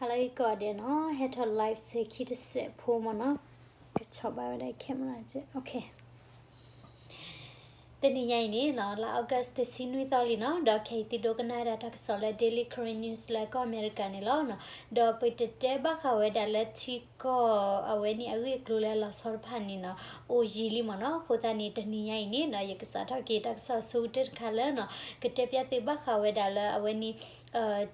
ဟါလၢအဂ့ၤကိးဂၤဒဲးနီၤ, ဟဲထီၣ် live စဲၤခံတစဲးဖိမ့ၢ်နီၤ, ကဆီၣ်ဘၣ်ဝဲဒၣ် camera ကဲ, တနံၤညါအံၤန့ၣ်နီၤ, လါ August တဆံနွံသီလံနီၤ, ဒီးခဲအံၤသုဒိကနၣ်ဝဲဒၣ်တၢ်ကစီၣ်လၢ Daily Karen News လၢကီၢ်အမဲရကၤန့ၣ်လီၤနီၤ, ဒီးပကတဲဘၣ်ဃးဝဲဒၣ်လၢထံကီၢ်အဝဲန့ၣ်အဂ့ၢ်အကျိၤလၢအလီၤဆီတဖၣ်န့ၣ်နီၤ, အိၣ်ယံာ်လံမ့ၢ်နီၤ, အဃိသတးန့ၣ် တနံၤညါအံၤန့ၣ်နီၤ, ယကစးထီၣ်က့ၤတၢ်ကစီၣ်ဆိကတၢၢ်တခါလၢနီၤ, ကတဲပျၢ်သုဘၣ်ဃးဝဲဒၣ်လၢအဝဲန့ၣ်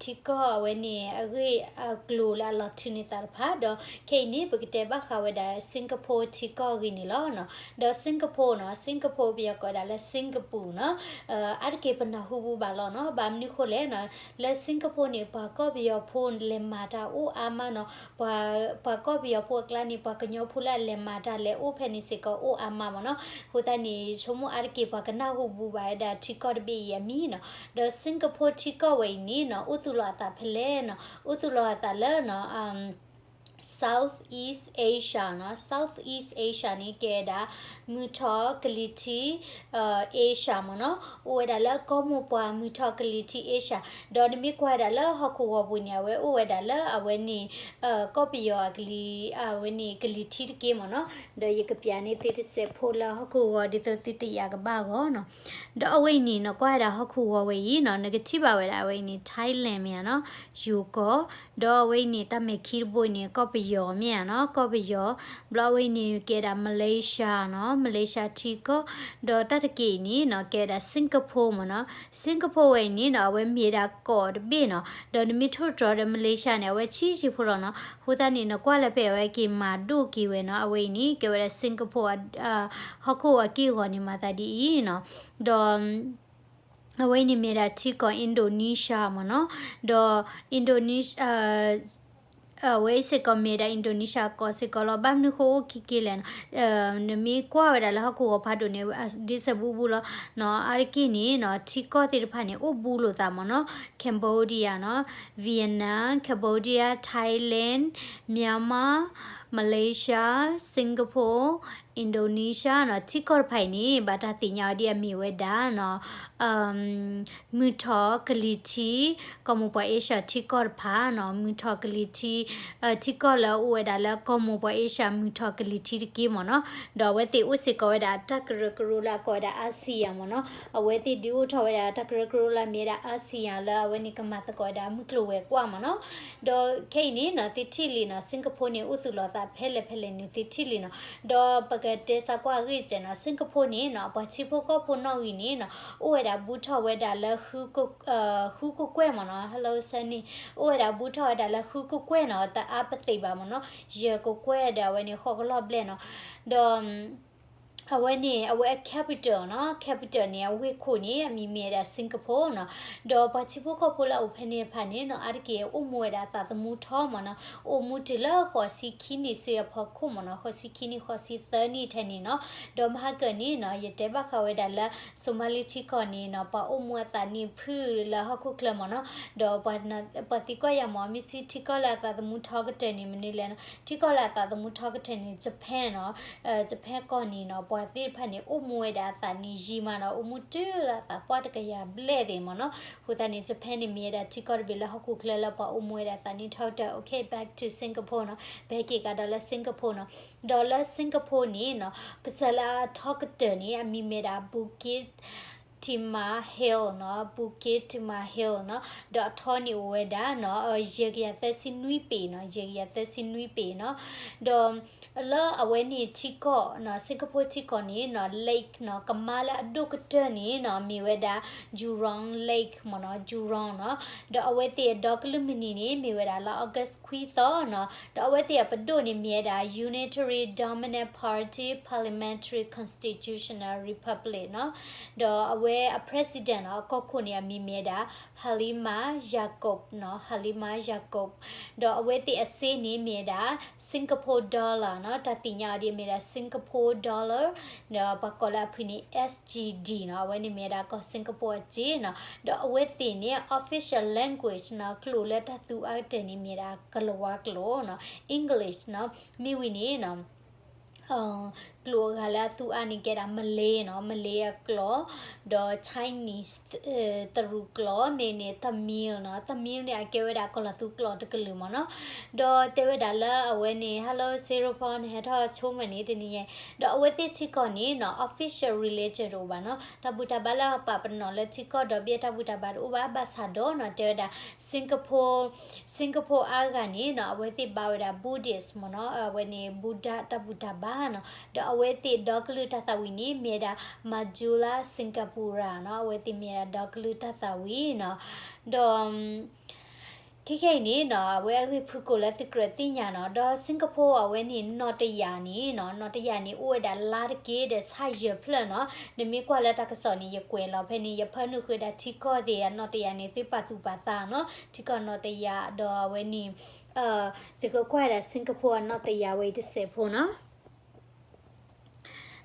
ထံကီၢ်အဝဲန့ၣ်အဂ့ၢ်အကျိၤလၢအလီၤထုးန့ၢ်သးတဖၣ်, ဒီးခဲအံၤန့ၣ် ပကတဲဘၣ်ဃးဝဲဒၣ် Singapore ထံကီၢ်အဂ့ၢ်န့ၣ်လီၤနီၤ, ဒီး Singapore နီၤ, Singapore ပယီၤကိးဝဲဒၣ်လၢ Singapore နီၤ, အါတက့ၢ်ပနၢ်ဟူဘူးဘၣ်လီၤနီၤ, ဘၣ်မနုၤဃိလဲၣ်နီၤ, လၢ Singapore န့ၣ် ပှၤကီၢ်ပယီၤဖိလဲၤမၤတၢ်အိၣ်အါမးနီၤ, ပှၤ ပှၤကီၢ်ပယီၤဖိအကျါန့ၣ် ပှၤကညီဖိလၢအလဲၤမၤတၢ်လဲၤအိၣ်ဖဲန့ၣ်စ့ၢ်ကီးအိၣ်အါမးမ့ၢ်နီၤ, အဃိသတးန့ၣ် ဆိကမိၣ်အါတက့ၢ်ပှၤကနၢ်ဟူဘူးဘၣ်ဝဲဒၣ်ထံကီၢ်တဘ့ၣ်အံၤအမံၤနီၤ, ဒီး Singapore ထံကီၢ်ဝဲအံၤန့ၣ်နီၤ, အိၣ်သူၣ်လီၤအသးဖဲလဲၣ်နီၤ, အိၣ်သူၣ်လီၤအသးလၢနီၤ Southeast Asia နီၤ, Southeast Asia န့ၣ် ကဲဝဲဒၣ် မုၢ်ထီၣ်ကလံၤထံး Asia မ့ၢ်နီၤ, အိၣ်ဝဲဒၣ်လၢကီၢ်မိၢ်ပှၢ်မုၢ်ထီၣ်ကလံၤထံး Asia, ဒီးနမ့ၢ်ကွၢ်ဝဲဒၣ်လၢဟီၣ်ခိၣ်ဂီၤပူၤန့ၣ် အဝဲအိၣ်ဝဲဒၣ်လၢအဝဲန့ၣ် ကီၢ်ပယီၤအကလံၤ အဝဲန့ၣ်ကလံၤထံးတက့ၢ်မ့ၢ်နီၤ, ဒီးယကပျးန့ၢ်သုတစဲးဖိလၢဟီၣ်ခိၣ်ဂီၤဒ်သိးသုတယာ်ကဘၣ်အဂီၢ်နီၤ, ဒီးအဝဲအံၤန့ၣ်နီၤ ကွၢ်ဝဲဒၣ်ဟီၣ်ခိၣ်ဂီၤဝဲအံၤနီၤ, နကထံၣ်ဘၣ်ဝဲဒၣ်အဝဲအံၤန့ၣ် Thailand မ့ၢ်ဧါနီၤ, ယိၤကီၢ်, ဒီးအဝဲအံၤန့ၣ် တၢ်မဲာ်ခံတဘိအံၤန့ၣ် ကီၢ်ပယီၤမ့ၢ်ဧါနီၤ, ကီၢ်ပယီၤ, ဘျီအဝဲအံၤန့ၣ် ကဲဒၣ် Malaysia နီၤ, Malaysia ထံကီၢ်, ဒီးတၢ်တက့ၢ်အံၤန့ၣ်နီၤ ကဲဒၣ် Singapore မ့ၢ်နီၤ, Singapore ဝဲအံၤန့ၣ်နီၤ အဝဲမ့ၢ်ဒၣ်ကီၢ်တဘ့ၣ်နီၤ, ဒီးနမ့ၢ်ထိၣ်တြီၤဒီး Malaysia န့ၣ် အဝဲဆံးဆံးဖိလီၤနီၤ, အဃိသတးန့ၣ် နကွၢ်လၢဖဲအဝဲက့ၤမၤဒိၣ်က့ၤဝဲနီၤ, အဝဲအံၤန့ၣ် ကဲဝဲဒၣ် Singapore ဟီၣ်ခိၣ်အက့ၢ်အဂီၤန့ၣ် မၤသးဒ်အံၤနီၤ, ဒီး အဝဲအံၤန့ၣ်မ့ၢ်ဒၣ်ထံကီၢ် Indonesia မ့ၢ်နီၤ, ဒီး Indonesia အဝဲအံၤစ့ၢ်ကီးမ့ၢ်ဒၣ် Indonesia ကီၢ်စ့ၢ်ကီးလီၤ. ဘၣ်မနုၤဃိအိၣ်ခံက့လဲၣ်နီၤ, နမ့ၢ်ကွၢ်ဝဲဒၣ်လၢဟီၣ်ခိၣ်ဂီၤဖးဒိၣ်န့ၣ် ဒ်စဲးဘူးဘူးလီၤနီၤ. အါတက့ၢ်န့ၣ်နီၤ ထံကီၢ်သ့ၣ်တဖၣ်န့ၣ် အိၣ်ဘူးလိာ်သးမ့ၢ်နီၤ, Cambodia နီၤ, Vietnam, Cambodia, Thailand, Myanmar, Malaysia, Singapore, Indonesia နီၤ, ထံကီၢ်တဖၣ်အံၤန့ၣ် ဘၣ်တၢ်သ့ၣ်ညါအီၤဒ်အမ့ၢ်ဝဲဒၣ်နီၤ မုၢ်ထီၣ်ကလံၤထံး ကီၢ်မိၢ်ပှၢ် Asia ထံကီၢ်တဖၣ်နီၤ, မုၢ်ထီၣ်ကလံၤထံး ထံကီၢ်လၢအအိၣ်ဝဲဒၣ်လၢကီၢ်မိၢ်ပှၢ် Asia မုၢ်ထီၣ်ကလံၤထံးတက့ၢ်မ့ၢ်နီၤ. ဒီးအဝဲသ့ၣ်အိၣ်စ့ၢ်ကီးဝဲဒၣ်တၢ်ကရၢကရိလၢအကိးဝဲဒၣ် ASEAN မ့ၢ်နီၤ. အဝဲသ့ၣ်ဒုးအိၣ်ထီၣ်ဝဲဒၣ်တၢ်ကရၢကရိလၢအမ့ၢ်ဝဲဒၣ် ASEAN လၢအဝဲန့ၣ်ကမၤသကိးဝဲဒၣ်မုၢ်ကျိၤဝဲၤကွာ်မ့ၢ်နီၤ. ဒီးခဲအံၤန့ၣ်နီၤ သုထံၣ်လံနီၤ Singapore န့ၣ် အိၣ်သူၣ်လီၤသးဖဲလဲၣ်ဖဲလဲၣ်န့ၣ် သုထံၣ်လံနီၤ. ဒီးပကတဲစးကွၢ်အဂ့ၢ်စဲးနီၤ Singapore န့ၣ်နီၤ ပှၤထံဖိကီၢ်ဖိနီၣ်ဂံၢ်န့ၣ်နီၤ အိၣ်ဝဲဒၣ်ဘူးထီၣ်ဝဲဒၣ်လၢ ဃုကကွဲၢ်မ့ၢ်နီၤ, hello Sunny, အိၣ်ဝဲဒၣ်ဘူးထီၣ်ဝဲဒၣ်လၢဃုကကွဲၢ်နီၤ, တအါပသ့ၣ်ဘၣ်မ့ၢ်နီၤ, ယဲၢ်ကကွဲၢ်ဒီးအဝဲန့ၣ် ဃိးကလီၢ်ဘျဲၣ်နီၤ. ဒီး အဝဲန့ၣ် အဝဲအ capital နီၤ, capital န့ၣ် အဝ့ၢ်ခိၣ်န့ၣ် အမံၤမ့ၢ်ဝဲဒၣ် Singapore နီၤ. ဒီးပှၤထံဖိကီၢ်ဖိလၢအအိၣ်ဖဲန့ၣ်တဖၣ်န့ၣ်နီၤ အါတက့ၢ်အိၣ်မူဝဲဒၣ်အသးသမူထီမ့ၢ်နီၤ, အိၣ်မူတုၤလၢဃိးဆံခံနံၣ်ဆူအဖီခိၣ်မ့ၢ်နီၤ, ဃိးဆံခံနံၣ် ဃိးဆံသၢနံၣ်ထဲန့ၣ်နီၤ. ဒီးမဟါကၢန့ၣ်နီၤ ယတဲဘၣ်ဃးဝဲဒၣ်လၢ Somali ထံကီၢ်န့ၣ်နီၤ ပှၤအိၣ်မူအသးန့ၣ်ဖုၣ်လၢဟီၣ်ခိၣ်ချၢမ့ၢ်နီၤ. ဒီးပှၤသံကွၢ်ယၤမ့ၢ် မ့ၢ်စံးထံကီၢ်လၢအသးသမူထီကတၢၢ်န့ၣ်မနုၤလဲၣ်နီၤ, ထံကီၢ်လၢအသးသမူထီကတၢၢ်န့ၣ် Japan နီၤ. Japan ကီၢ်န့ၣ်နီၤ ပှၤသ့ၣ်တဖၣ်န့ၣ် အိၣ်မူဝဲဒၣ်အသးန့ၣ်ယံာ်မးနီၤ, အိၣ်မူတုၤလၢအသးပှၢ်တကယၤဘျဲၣ်သ့ၣ်မ့ၢ်နီၤ. အဃိသတးန့ၣ် Japan န့ၣ် မ့ၢ်ဝဲဒၣ်ထံကီၢ်တဘ့ၣ်လၢဟီၣ်ခိၣ်ချၢလၢပှၤအိၣ်မူဝဲဒၣ်အသးန့ၣ်ထီကတၢၢ်. Okay, back to Singapore နီၤ, ပဟဲက့ၤကဒီးလၢ Singapore နီၤ. ဒီးလၢ Singapore န့ၣ်နီၤ ကစၢၢ်လၢအထီကတၢၢ်န့ၣ် အမံၤမ့ၢ်ဒၣ် Bukit Timah Hill နီၤ, Bukit Timah Hill နီၤ, ဒီးအထီန့ၣ်အိၣ်ဝဲဒၣ်နီၤ ယဲၢ်ကယၤသၢဆံနွံပ့ၤနီၤ, ယဲၢ်ကယၤသၢဆံနွံပ့ၤနီၤ. ဒီးလၢအဝဲန့ၣ်ထံကီၢ်နီၤ, Singapore ထံကီၢ်န့ၣ်နီၤ lake နီၤ, ကမါလၢအဒိၣ်ကတၢၢ်န့ၣ်နီၤ မ့ၢ်ဝဲဒၣ် Jurong Lake မ့ၢ်နီၤ, Jurong နီၤ. ဒီးအဝဲသ့ၣ်အဒီကလုၢ်မုၢ်နံၤန့ၣ် မ့ၢ်ဝဲဒၣ်လၢ August ခွံသီနီၤ. ဒီးအဝဲသ့ၣ်အပဒိၣ်န့ၣ်မ့ၢ်ဝဲဒၣ် Unitary Dominant Party Parliamentary Constitutional Republic နီၤ. ဒီးအဝဲအ president နီၤ, အကီၢ်ခိၣ်န့ၣ် အမံၤမ့ၢ်ဝဲဒၣ် Halimah Yacob နီၤ, Halimah Yacob. ဒီးအဝဲသ့ၣ်အစ့န့ၣ်မ့ၢ်ဝဲဒၣ် Singapore dollar နီၤ, တၢ်သ့ၣ်ညါအီၤဒ်အမ့ၢ်ဒၣ် Singapore dollar, ဒီးပှၤကိးလၢအဖုၣ်န့ၣ် S G D နီၤ, အဝဲန့ၣ်မ့ၢ်ဝဲဒၣ်ကီၢ် Singapore အစ့နီၤ. ဒီးအဝဲသ့ၣ်န့ၣ် official language နီၤ, ကျိာ်လၢတၢ်သူအါကတၢၢ်န့ၣ်မ့ၢ်ဝဲဒၣ်ကလၤဝါကျိာ်နီၤ, English နီၤ. မ့ၢ်ဝံၤန့ၣ်နီၤ အ ကျိာ်အဂၤလၢအသူအါန့ၣ် ကဲဒၣ် Malay နီၤ, Malay အကျိာ်, ဒီး Chinese တရူးကျိာ် မ့ၢ်န့ၣ် Tamil နီၤ, Tamil န့ၣ် အကဲဝဲဒၣ်ကီၢ်လီၤသူကျိာ်တကလုာ်မ့ၢ်နီၤ. ဒီးတဲဝဲဒၣ်လၢအဝဲန့ၣ် Hello Sirapon နဟဲထီၣ်ဆိမ့ၢ်န့ၣ်တနံၤညါ, ဒီးအဝဲသ့ၣ်ထံကီၢ်န့ၣ်နီၤ official religion တအိၣ်ဘၣ်နီၤ, တၢ်ဘူၣ်တၢ်ဘါလၢအပာ်ပနီၣ်လၢထံကီၢ်ဒီဘ့ၣ်တၢ်ဘူၣ်တၢ်ဘါတအိၣ်ဘၣ်, ဘၣ်ဆၣ်ဒီးနီၤ တဲဝဲဒၣ် Singapore Singapore အါဂၤန့ၣ်နီၤ အဝဲသ့ၣ်ဘါဝဲဒၣ် Buddhist မ့ၢ်နီၤ, အဝဲန့ၣ် Buddha တၢ်ဘူၣ်တၢ်ဘါနီၤ, ဒီးအဝဲသ့ၣ်ဒီကလုာ်တၢ်သးဝံၣ်န့ၣ် မ့ၢ်ဝဲဒၣ် Majula Singapura နီၤ, အဝဲသ့ၣ်မ့ၢ်ဝဲဒၣ်ဒီကလုာ်တၢ်သးဝံၣ်နီၤ, ဒီး ခဲခဲအံၤန့ၣ်နီၤ အဝဲအဂ့ၢ်ဖုၣ်ကိာ်လၢသုကြၢးသ့ၣ်ညါနီၤ, ဒီး Singapore အဝဲန့ၣ် နီၣ်တယၢ်န့ၣ်နီၤ, နီၣ်တယၢ်န့ၣ် အိၣ်ဝဲဒၣ်လါတက့ၢ်ဒီးဆၣ်ယဲၢ်ဖျၢၣ်နီၤ, နမ့ၢ်ကွၢ်လၢတၢ်ကစီၣ်န့ၣ် ယကွဲးလီၤဖဲန့ၣ် ယဖၢနုာ်ဃုာ်ဒၣ်ထံကီၢ်သ့ၣ်အနီၣ်တယၢ်န့ၣ် သုပာ်သူၣ်ပာ်သးနီၤ, ထံကီၢ်နီၣ်တယၢ် ဒီးအဝဲန့ၣ် သုကကွၢ်ဒၣ် Singapore အနီၣ်တယၢ်ဝဲအံၤတစဲးဖိနီၤ.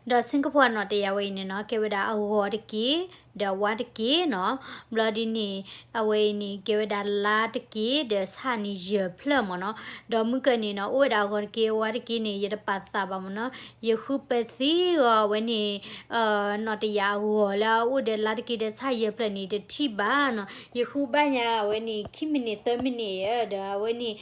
ဒီး Singapore အနီၣ်တယၢ်ဝဲအံၤန့ၣ်နီၤ ကဲဝဲဒၣ်အဂီၤတက့ၢ် ဒီးဝါတက့ၢ်နီၤ, ဘျီဒ်န့ၣ် အဝဲအံၤန့ၣ် ကဲဝဲဒၣ်လါတက့ၢ် ဒီးဆၣ်န့ၣ်ယဲၢ်ဖျၢၣ်မ့ၢ်နီၤ, ဒီးမုၢ်ကၢၢ်န့ၣ်နီၤ အိၣ်ဝဲဒၣ်အဂီၤတက့ၢ် အဝါတက့ၢ်န့ၣ် ယတပာ်သးဘၣ်မ့ၢ်နီၤ, ယဃုပသံဂီၤအဝဲန့ၣ် နီၣ်တယၢ်အဂီၤလၢအအိၣ်ဒီးလါတက့ၢ် ဒီးဆၣ်ယဲၢ်ဖျၢၣ်န့ၣ် တထံၣ်ဘၣ်နီၤ, ယဃုဘၣ်ညါအဝဲန့ၣ် ခံမံးနံး သၢမံးနံး ဒီးအဝဲန့ၣ်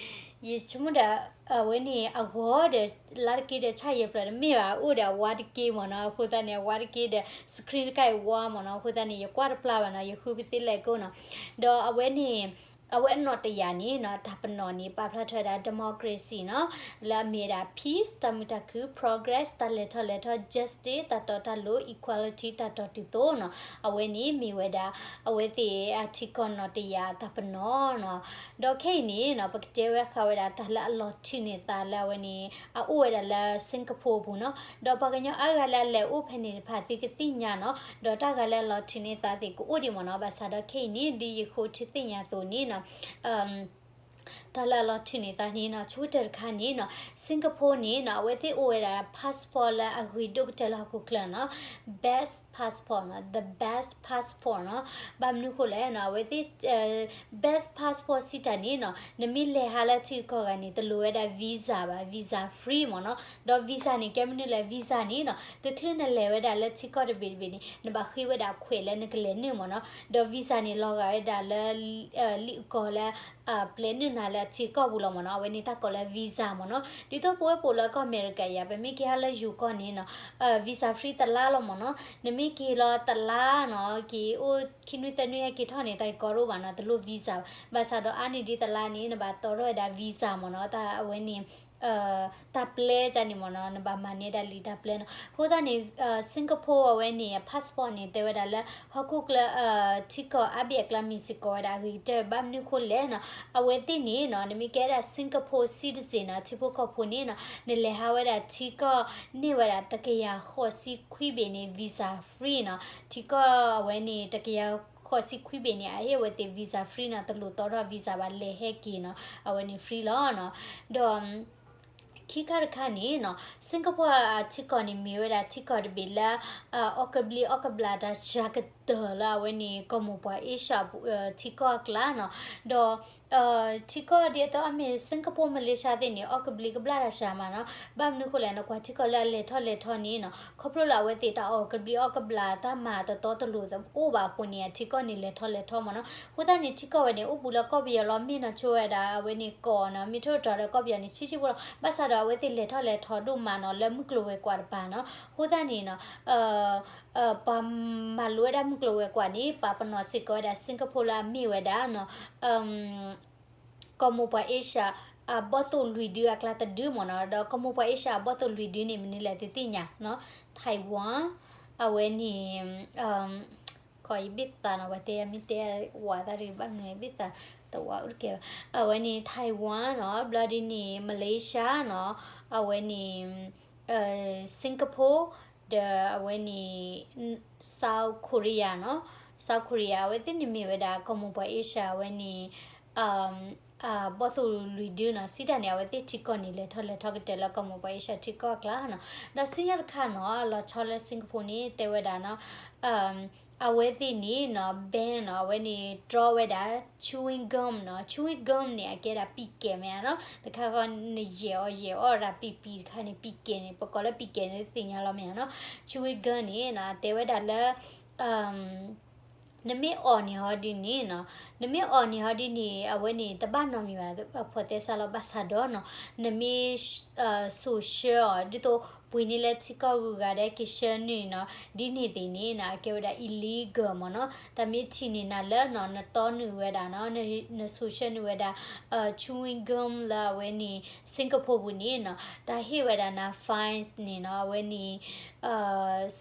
ယဆိကမိၣ်ဒီး အဝဲန့ၣ် အဂီၤဒီး လါတက့ၢ်ဒီးဆၣ်ယဲၢ်ဖျၢၣ်တမ့ၢ်ဘၣ်, အအိၣ်ဒီးအဝါတက့ၢ်မ့ၢ်နီၤ, အဃိသတးန့ၣ် အဝါတက့ၢ်ဒီး screen တခါအံၤဝါမ့ၢ်နီၤ, အဃိသတးန့ၣ် ယကွၢ်တပျၢ်ဘၣ်နီၤ, ယဃုပသံလဲၤကိးနီၤ, ဒီးအဝဲန့ၣ် အဝဲအနီၣ်တယၢ်န့ၣ်နီၤ တၢ်ပနီၣ်န့ၣ် ပာ်ဖျါထီၣ်ဝဲဒၣ် democracy နီၤ, လၢအမ့ၢ်ဝဲဒၣ် peace တၢ်မုာ်တၢ်ခုၣ်, progress တၢ်လဲၤထီၣ်လဲၤထီ, justice တၢ်တီတၢ်လိၤ, equality တၢ်တီၢ်တုၤသိးနီၤ, အဝဲန့ၣ်မ့ၢ်ဝဲဒၣ် အဝဲသ့ၣ်အထံကီၢ်နီၣ်တယၢ်တၢ်ပနီၣ်နီၤ, ဒီးခဲအံၤန့ၣ်နီၤ ပကတဲဝဲဃာ်ဝဲဒၣ်တၢ်လၢအလီၤထုးန့ၢ်သးလၢအဝဲန့ၣ် အအိၣ်ဝဲဒၣ်လၢ Singapore အပူၤနီၤ, ဒီးပှၤကညီအါဂၤလၢအလဲၤအိၣ်ဖဲန့ၣ်တဖၣ်သုကသ့ၣ်ညါနီၤ, ဒီးတၢ်ဂၤလၢအလီၤထုးန့ၢ်သးသ့ၣ်ကအိၣ်ဒံးမ့ၢ်နီၤ, ဘၣ်ဆၣ်ဒီးခဲအံၤန့ၣ် ဒ်ယဃိထံသ့ၣ်ညါအသိးန့ၣ်နီၤ တၢ်လၢအလီၤထုးန့ၢ်သးန့ၣ်နီၤ ဆိကတၢၢ်တခါန့ၣ်နီၤ Singapore န့ၣ်နီၤ အဝဲသ့ၣ်အိၣ်ဝဲဒၣ် passport လၢအဂ့ၤဒိၣ်ကတၢၢ်လၢဟီၣ်ခိၣ်ချၢနီၤ, best passport နီၤ, the best passport နီၤ, ဘၣ်မနုၤဃိလဲၣ်နီၤ အဝဲသ့ၣ် best passport စံးတၢ်န့ၣ်နီၤ နမ့ၢ်လဲၤဟးလၢထံကီၢ်ဂၤန့ၣ် တလိၣ်ဝဲဒၣ် visa ဘၣ်, visa free မ့ၢ်နီၤ, ဒီး visa န့ၣ် ကဲမနုၤလဲၣ် visa န့ၣ်နီၤ တချုးနလဲၤဝဲဒၣ်လၢထံကီၢ်တဘ့ၣ်တဘ့ၣ်န့ၣ် နဘၣ်ဃ့ဝဲဒၣ်ခွဲးလၢနကလဲၤနုာ်မ့ၢ်နီၤ, ဒီး visa န့ၣ် လီၤဂာ်ဝဲဒၣ်လၢ လံာ်အကီၢ်လၢ ပျဲနုာ်နၤလၢအထံကီၢ်ပူၤလီၤမ့ၢ်နီၤ, အဝဲန့ၣ်တၢ်ကိးလၢ visa မ့ၢ်နီၤ, ဒ်သိးပဝဲပအိၣ်လၢကီၢ်အမဲရကၤယၤ ပမ့ၢ်က့ၤဟးလၢယိၤကီၢ်န့ၣ်နီၤ visa free တလါလီၤမ့ၢ်နီၤ, နမ့ၢ်က့ၤလီၤတလါနီၤ က့ၤအိၣ်ခံနွံသၢနွံဟဲက့ၤထီၣ်န့ၣ် တၢ်ကီတအိၣ်ဘၣ်နီၤ တလိၣ် visa ဘၣ်, ဘၣ်ဆၣ်ဒီးအါန့ၢ်ဒ်တလါန့ၣ် နဘၣ်တီထီၣ်ဝဲဒၣ် visa မ့ၢ်နီၤ, တၢ်အဝဲန့ၣ် တၢ်ပျဲကန့ၣ်မ့ၢ်နီၤ နဘၣ်မၤန့ၢ်ဒၣ်လံာ်တၢ်ပျဲနီၤ, အဃိသတးန့ၣ် Singapore အဝဲန့ၣ် passport န့ၣ် တဲဝဲဒၣ်လၢ ဟီၣ်ခိၣ်ချၢ ထံကီၢ်အါဘ့ၣ်အကျါ မ့ၢ်စ့ၢ်ကီးဝဲဒၣ်အဂ့ၤကတၢၢ် ဘၣ်မနုၤဃိလဲၣ်နီၤ, အဝဲသ့ၣ်န့ၣ်နီၤ နမ့ၢ်ကဲဒၣ် Singapore citizen နီၤ ထံဖိကီၢ်ဖိန့ၣ်နီၤ နလဲၤဟးဝဲဒၣ်ထံကီၢ်န့ၢ်ဝဲဒၣ်တကယၤဃိးဆံခွံဘ့ၣ်န့ၣ် visa free နီၤ, ထံကီၢ်အဝဲန့ၣ် တကယၤဃိးဆံခွံဘ့ၣ်န့ၣ် အဟ့ၣ်အဝဲသ့ၣ် visa free နီၤ, တလိၣ်တီထီၣ် visa ဘၣ် လဲၤဟဲက့ၤနီၤ အဝဲန့ၣ် free လီၤနီၤ, ဒီး ခံခါတခါန့ၣ်နီၤ Singapore အထံကီၢ်န့ၣ် မ့ၢ်ဝဲဒၣ်ထံကီၢ်တဘ့ၣ်လၢ အီၣ်ကဘျံးအီၣ်ကဘျၣ်တၢ်စှၤကတၢၢ်လၢအဝဲန့ၣ် ကီၢ်မိၢ်ပှၢ်အ့ရှၢၣ် ထံကီၢ်အကျါနီၤ, ဒီး ထံကီၢ်ဒ်သိးအမ့ၢ် Singapore Malaysia သ့ၣ်န့ၣ် အီၣ်ကဘျံးကဘျၣ်တၢ်စှၤမးနီၤ, ဘၣ်မနုၤဃိလဲၣ် နကွၢ်ထံကီၢ်လၢအလဲၤထီၣ်လဲၤထီန့ၣ်နီၤ ခီဖျိလၢအဝဲသ့ၣ်တၢ်အီၣ်ကဘျံးအီၣ်ကဘျၣ်တၢ်မၤတတီတလိၤအိၣ်ဘၣ်အဃိန့ၣ် အထံကီၢ်န့ၣ်လဲၤထီၣ်လဲၤထီမးနီၤ, အဃိသတးန့ၣ် ထံကီၢ်ဝဲန့ၣ် အိၣ်ဘူးလၢကီၢ်ပယီၤလီၤ မ့ၢ်နီၤဆိဝဲဒၣ် အဝဲန့ၣ်ကီၢ်နီၤ မ့ၢ်ထိၣ်တတီၤဒီးကီၢ်ပယီၤန့ၣ် ဆံးဆံးဖိလီၤ, ဘၣ်ဆၣ်ဒီးအဝဲသ့ၣ်လဲၤထီၣ်လဲၤထီဒိၣ်မးနီၤ လၢမုၢ်ကျိၤဝဲၤကွာ်တပၤနီၤ, အဃိသတးန့ၣ်နီၤ ပှၤမၤလိဝဲဒၣ်မုၢ်ကျိၤဝဲၤကွာ်န့ၣ် ပာ်ပနီၣ်စ့ၢ်ကီးဝဲဒၣ် Singapore လၢအမ့ၢ်ဝဲဒၣ်နီၤ ကီၢ်မိၢ်ပှၢ် Asia အဘီၣ်သိၣ်လွံၢ်ဒုအကျါတဒုမ့ၢ်နီၤ, ဒီးကီၢ်မိၢ်ပှၢ် Asia အဘီၣ်သိၣ်လွံၢ်ဒုန့ၣ် မနုၤလဲၣ်သုသ့ၣ်ညါနီၤ, Taiwan အဝဲန့ၣ် ခီယဘ့ၣ်သးနီၤ ပှၤတဲမ့ၢ်တဲဝးသးတဂ့ၤ ဘၣ်မနုၤဘ့ၣ်သးတဝးအိၣ်တကဲဘၣ်, အဝဲန့ၣ် Taiwan နီၤ, ဘျီဒ်န့ၣ် Malaysia နီၤ, အဝဲန့ၣ် Singapore ဒီးအဝဲန့ၣ် South Korea နီၤ, South Korea အဝဲသ့ၣ်န့ၣ်မ့ၢ်ဝဲဒၣ်ကီၢ်မိၢ်ပှၢ် Asia အဝဲန့ၣ် ဘီၣ်သိၣ်လွံၢ်ဒုနီၤ, စံးတၢ်န့ၣ် အဝဲသ့ၣ်ထံကီၢ်န့ၣ် လဲၤထီၣ်လဲၤထီကတၢၢ်လၢကီၢ်မိၢ်ပှၢ် Asia ထံကီၢ်အကျါနီၤ, ဒီးဆူညါတခါနီၤ လီၤဆီလၢ Singapore န့ၣ် တဲဝဲဒၣ်နီၤ အဝဲသ့ၣ်န့ၣ်နီၤ ban နီၤ အဝဲန့ၣ်တြီဝဲဒၣ် chewing gum နီၤ. Chewing gum န့ၣ် အကဲဒၣ်ပံးကဲးမ့ၢ်ဧါနီၤ. တခါဃီနယဲၢ်အီၣ်ယဲၢ်အီၣ်ဒၣ် ပံးပံးတခါန့ၣ် ပံးကဲးန့ၣ် ပကိးလၢပံးကဲးန့ၣ် သ့ၣ်ညါလီၤမ့ၢ်ဧါနီၤ. Chewing gum န့ၣ်နီၤ တဲဝဲဒၣ်လၢ နမ့ၢ်အီၣ်န့ၢ်ဟီဒ်န့ၣ်နီၤ, နမ့ၢ်အီၣ်န့ၢ်ဟီဒ်န့ၣ် အဝဲန့ၣ် တဘၣ်နီတမံၤဘၣ် အဖိးသဲစးလီၤ ဘၣ်ဆၣ်ဒီးနီၤ နမ့ၢ် စိာ်ဆှၢအီၤ ဒ်သိးပှ့ၤန့ၢ်လၢထံကီၢ်ဂုၤဂၤဒီး က့ၤဆှၢနုာ်နီၤ ဒ်န့ၣ်သ့ၣ်န့ၣ်နီၤ အကဲဝဲဒၣ် illegal မ့ၢ်နီၤ. တၢ်မ့ၢ်ထံၣ်န့ၢ်နၤလၢနီၤ နတီနုာ်ဝဲဒၣ်နီၤ နစိာ်ဆှၢနုာ်ဝဲဒၣ် chewing gum လၢအဝဲန့ၣ် Singapore ပူၤန့ၣ်နီၤ တၢ်ဟ့ၣ်ဝဲဒၣ်နၤ fine န့ၣ်နီၤ အဝဲန့ၣ်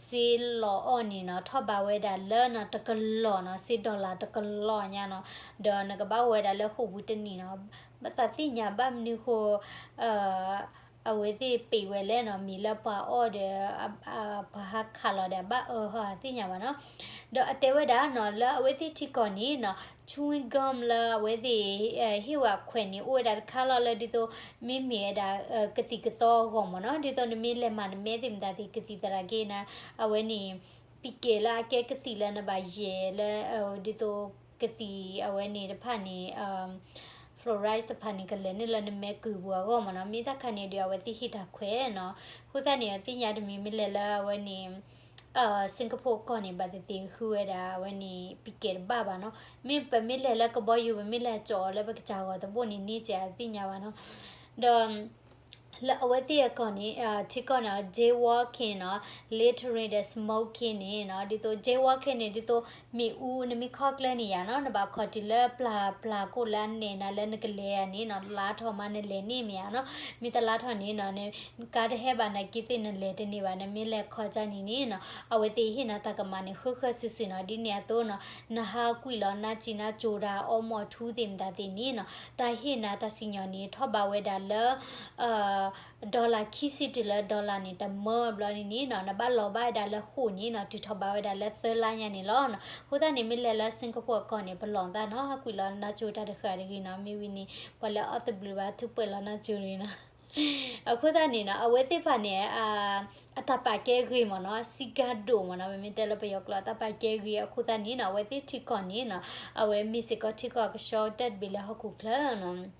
စ့လီၤအီၣ်န့ၣ်နီၤ ထီၣ်ဘးဝဲဒၣ်လၢနီၤ တကလီၢ်နီၤ စ့ dollar တကလီၢ်ညါနီၤ. ဒီးနကဘၣ်အိၣ်ဝဲဒၣ်လၢဃိာ်ပူၤတနံၣ်နီၤ. ဘၣ်သးသ့ၣ်ညါဘၣ်မနုၤဃိ အဝဲသ့ၣ်ပံးဝဲလဲၣ်နီၤ မ့ၢ်လၢပှၤအီၣ်ဒီး ပှၤဟးခးလီၤဒီး အဘၣ်အၢဟီသ့ၣ်ညါဘၣ်နီၤ. ဒီးအတဲဝဲဒၣ်နီၤ လၢအဝဲသ့ၣ်ထံကီၢ်န့ၣ်နီၤ chewing gum လၢအဝဲသ့ၣ် ဟ့ၣ်ဝဲခွဲးန့ၣ် အိၣ်ဝဲဒၣ်တခါလီၤလၢဒ်သိး မ့မ့ၢ်ဝဲဒၣ် ကသံၣ်ကသီအဂီၢ်မ့ၢ်နီၤ ဒ်သိးနမ့ၢ်လဲၤမၤနမဲသ့ၣ်မတၤသ့ၣ် ကသံၣ်သရၣ်က့ၤနၤ အဝဲန့ၣ် ပံးကဲးလၢအကဲကသံၣ်လၢနဘၣ်ယဲၢ်လၢ ဒ်သိးကသံၣ်အဝဲန့ၣ်တဖၣ်န့ၣ် fluoride တဖၣ်န့ၣ် ကလဲၤနုာ်လၢနမဲကုၢ်ပူၤအဂီၢ်မ့ၢ်နီၤ. မ့ၢ်တၢ်ခါန့ၣ်ဒီး အဝဲသ့ၣ်ဟ့ၣ်တၢ်ခွဲးနီၤ. အဃိသတးန့ၣ် သ့ၣ်ညါတမံၤမ့ၢ်လဲၤလၢအဝဲန့ၣ် Singapore ကီၢ်န့ၣ် ဘၣ်သ့ၣ်သ့ၣ်ဃုဝဲဒၣ်အဝဲန့ၣ် ပံးကဲးတဘၣ်ဘၣ်နီၤ. မ့ၢ်ပမ့ၢ်လဲၤလၢကဘီယူၤ ပမ့ၢ်လဲၤကၠီအီၤလၢပကစၢ်ဂီၤတဘိန့ၣ် န့ၢ်စ့ၢ်အသ့ၣ်ညါဘၣ်နီၤ. ဒီး လၢအဝဲသ့ၣ်အကီၢ်န့ၣ် ထံကီၢ်န့ၣ် jaywalking နီၤ littering ဒီး smoking န့ၣ်နီၤ ဒ်သိး jaywalking န့ၣ် ဒ်သိးမ့ၣ်အူ နမ့ၢ်ခီကျၢၢ်န့ၣ်ယါနီၤ နဘၣ်ခီတုၤလၢပျၢ်ပျၢ်ကိၣ်လၢအနဲၣ်နၤလၢနကလဲၤဧါန့ၣ်နီၤ လါထီၣ်မးနလဲၤန့ၢ်မ့ၢ်ဧါနီၤ. မ့ၢ်တလါထီၣ်န့ၣ်နီၤ နကါတဟဲဘၣ်နက့သ့ၣ်နလဲၤတန့ၢ်ဘၣ် နမ့ၢ်လဲၤခီကၢ်န့ၣ်န့ၣ်နီၤ အဝဲသ့ၣ်ဟ့ၣ်နၤတၢ်ကမၣ်န့ၣ်ဃၢဃၢစုာ်စုာ်နီၤ. ဒ်န့ၣ်အသိးနီၤ နဟးကွံာ်လီၤနါစံၣ်နါစိၤတၢ် အီမီၢ်ထူသ့ၣ်မတၤသ့ၣ်န့ၣ်နီၤ တၢ်ဟ့ၣ်နၤတၢ်စံၣ်ညီၣ်န့ၣ် ထီၣ်ဘးဝဲဒၣ်လၢ dollar ခံဆံတုၤလၢ dollar န့ၣ် တမၢဘျီန့ၣ်န့ၣ်နီၤ နဘၣ်လီၤဘၣ်ဝဲဒၣ်လၢဃိာ်န့ၣ်နီၤ တုၤထီၣ်ဘးဝဲဒၣ်လၢသၢလါညါန့ၣ်လီၤနီၤ. အဃိသတးန့ၣ် မ့ၢ်လဲၤလၢ Singapore အကီၢ်န့ၣ် ပလီၢ်သးနီၤ ဟးကွံာ်လီၤနါစိၤတၢ်တဃၣ်တဂ့ၤနီၤ မ့ၢ်ဝံၤန့ၣ် ပှၤလၢအီၣ်သဘျုးဘၣ် ထူးပှဲၤလီၤနါစိၤတဂ့ၤနီၤ. အဃိသတးန့ၣ်နီၤ အဝဲသ့ၣ်တဖၣ်န့ၣ် အတၢ်ပာ်ကဲဂ့ၤမ့ၢ်နီၤ စည်းကမ်းဒိၣ်မ့ၢ်နီၤ ပမ့ၢ်တဲလၢပယီၤကျိာ် တၢ်ပာ်ကဲဂ့ၤအဃိသတးန့ၣ်နီၤ အဝဲသ့ၣ်ထံကီၢ်န့ၣ်နီၤ အဝဲမ့ၢ်စ့ၢ်ကီးထံကီၢ်အကဆှီကတၢၢ်တဘ့ၣ်လၢဟီၣ်ခိၣ်ချၢနီၤ.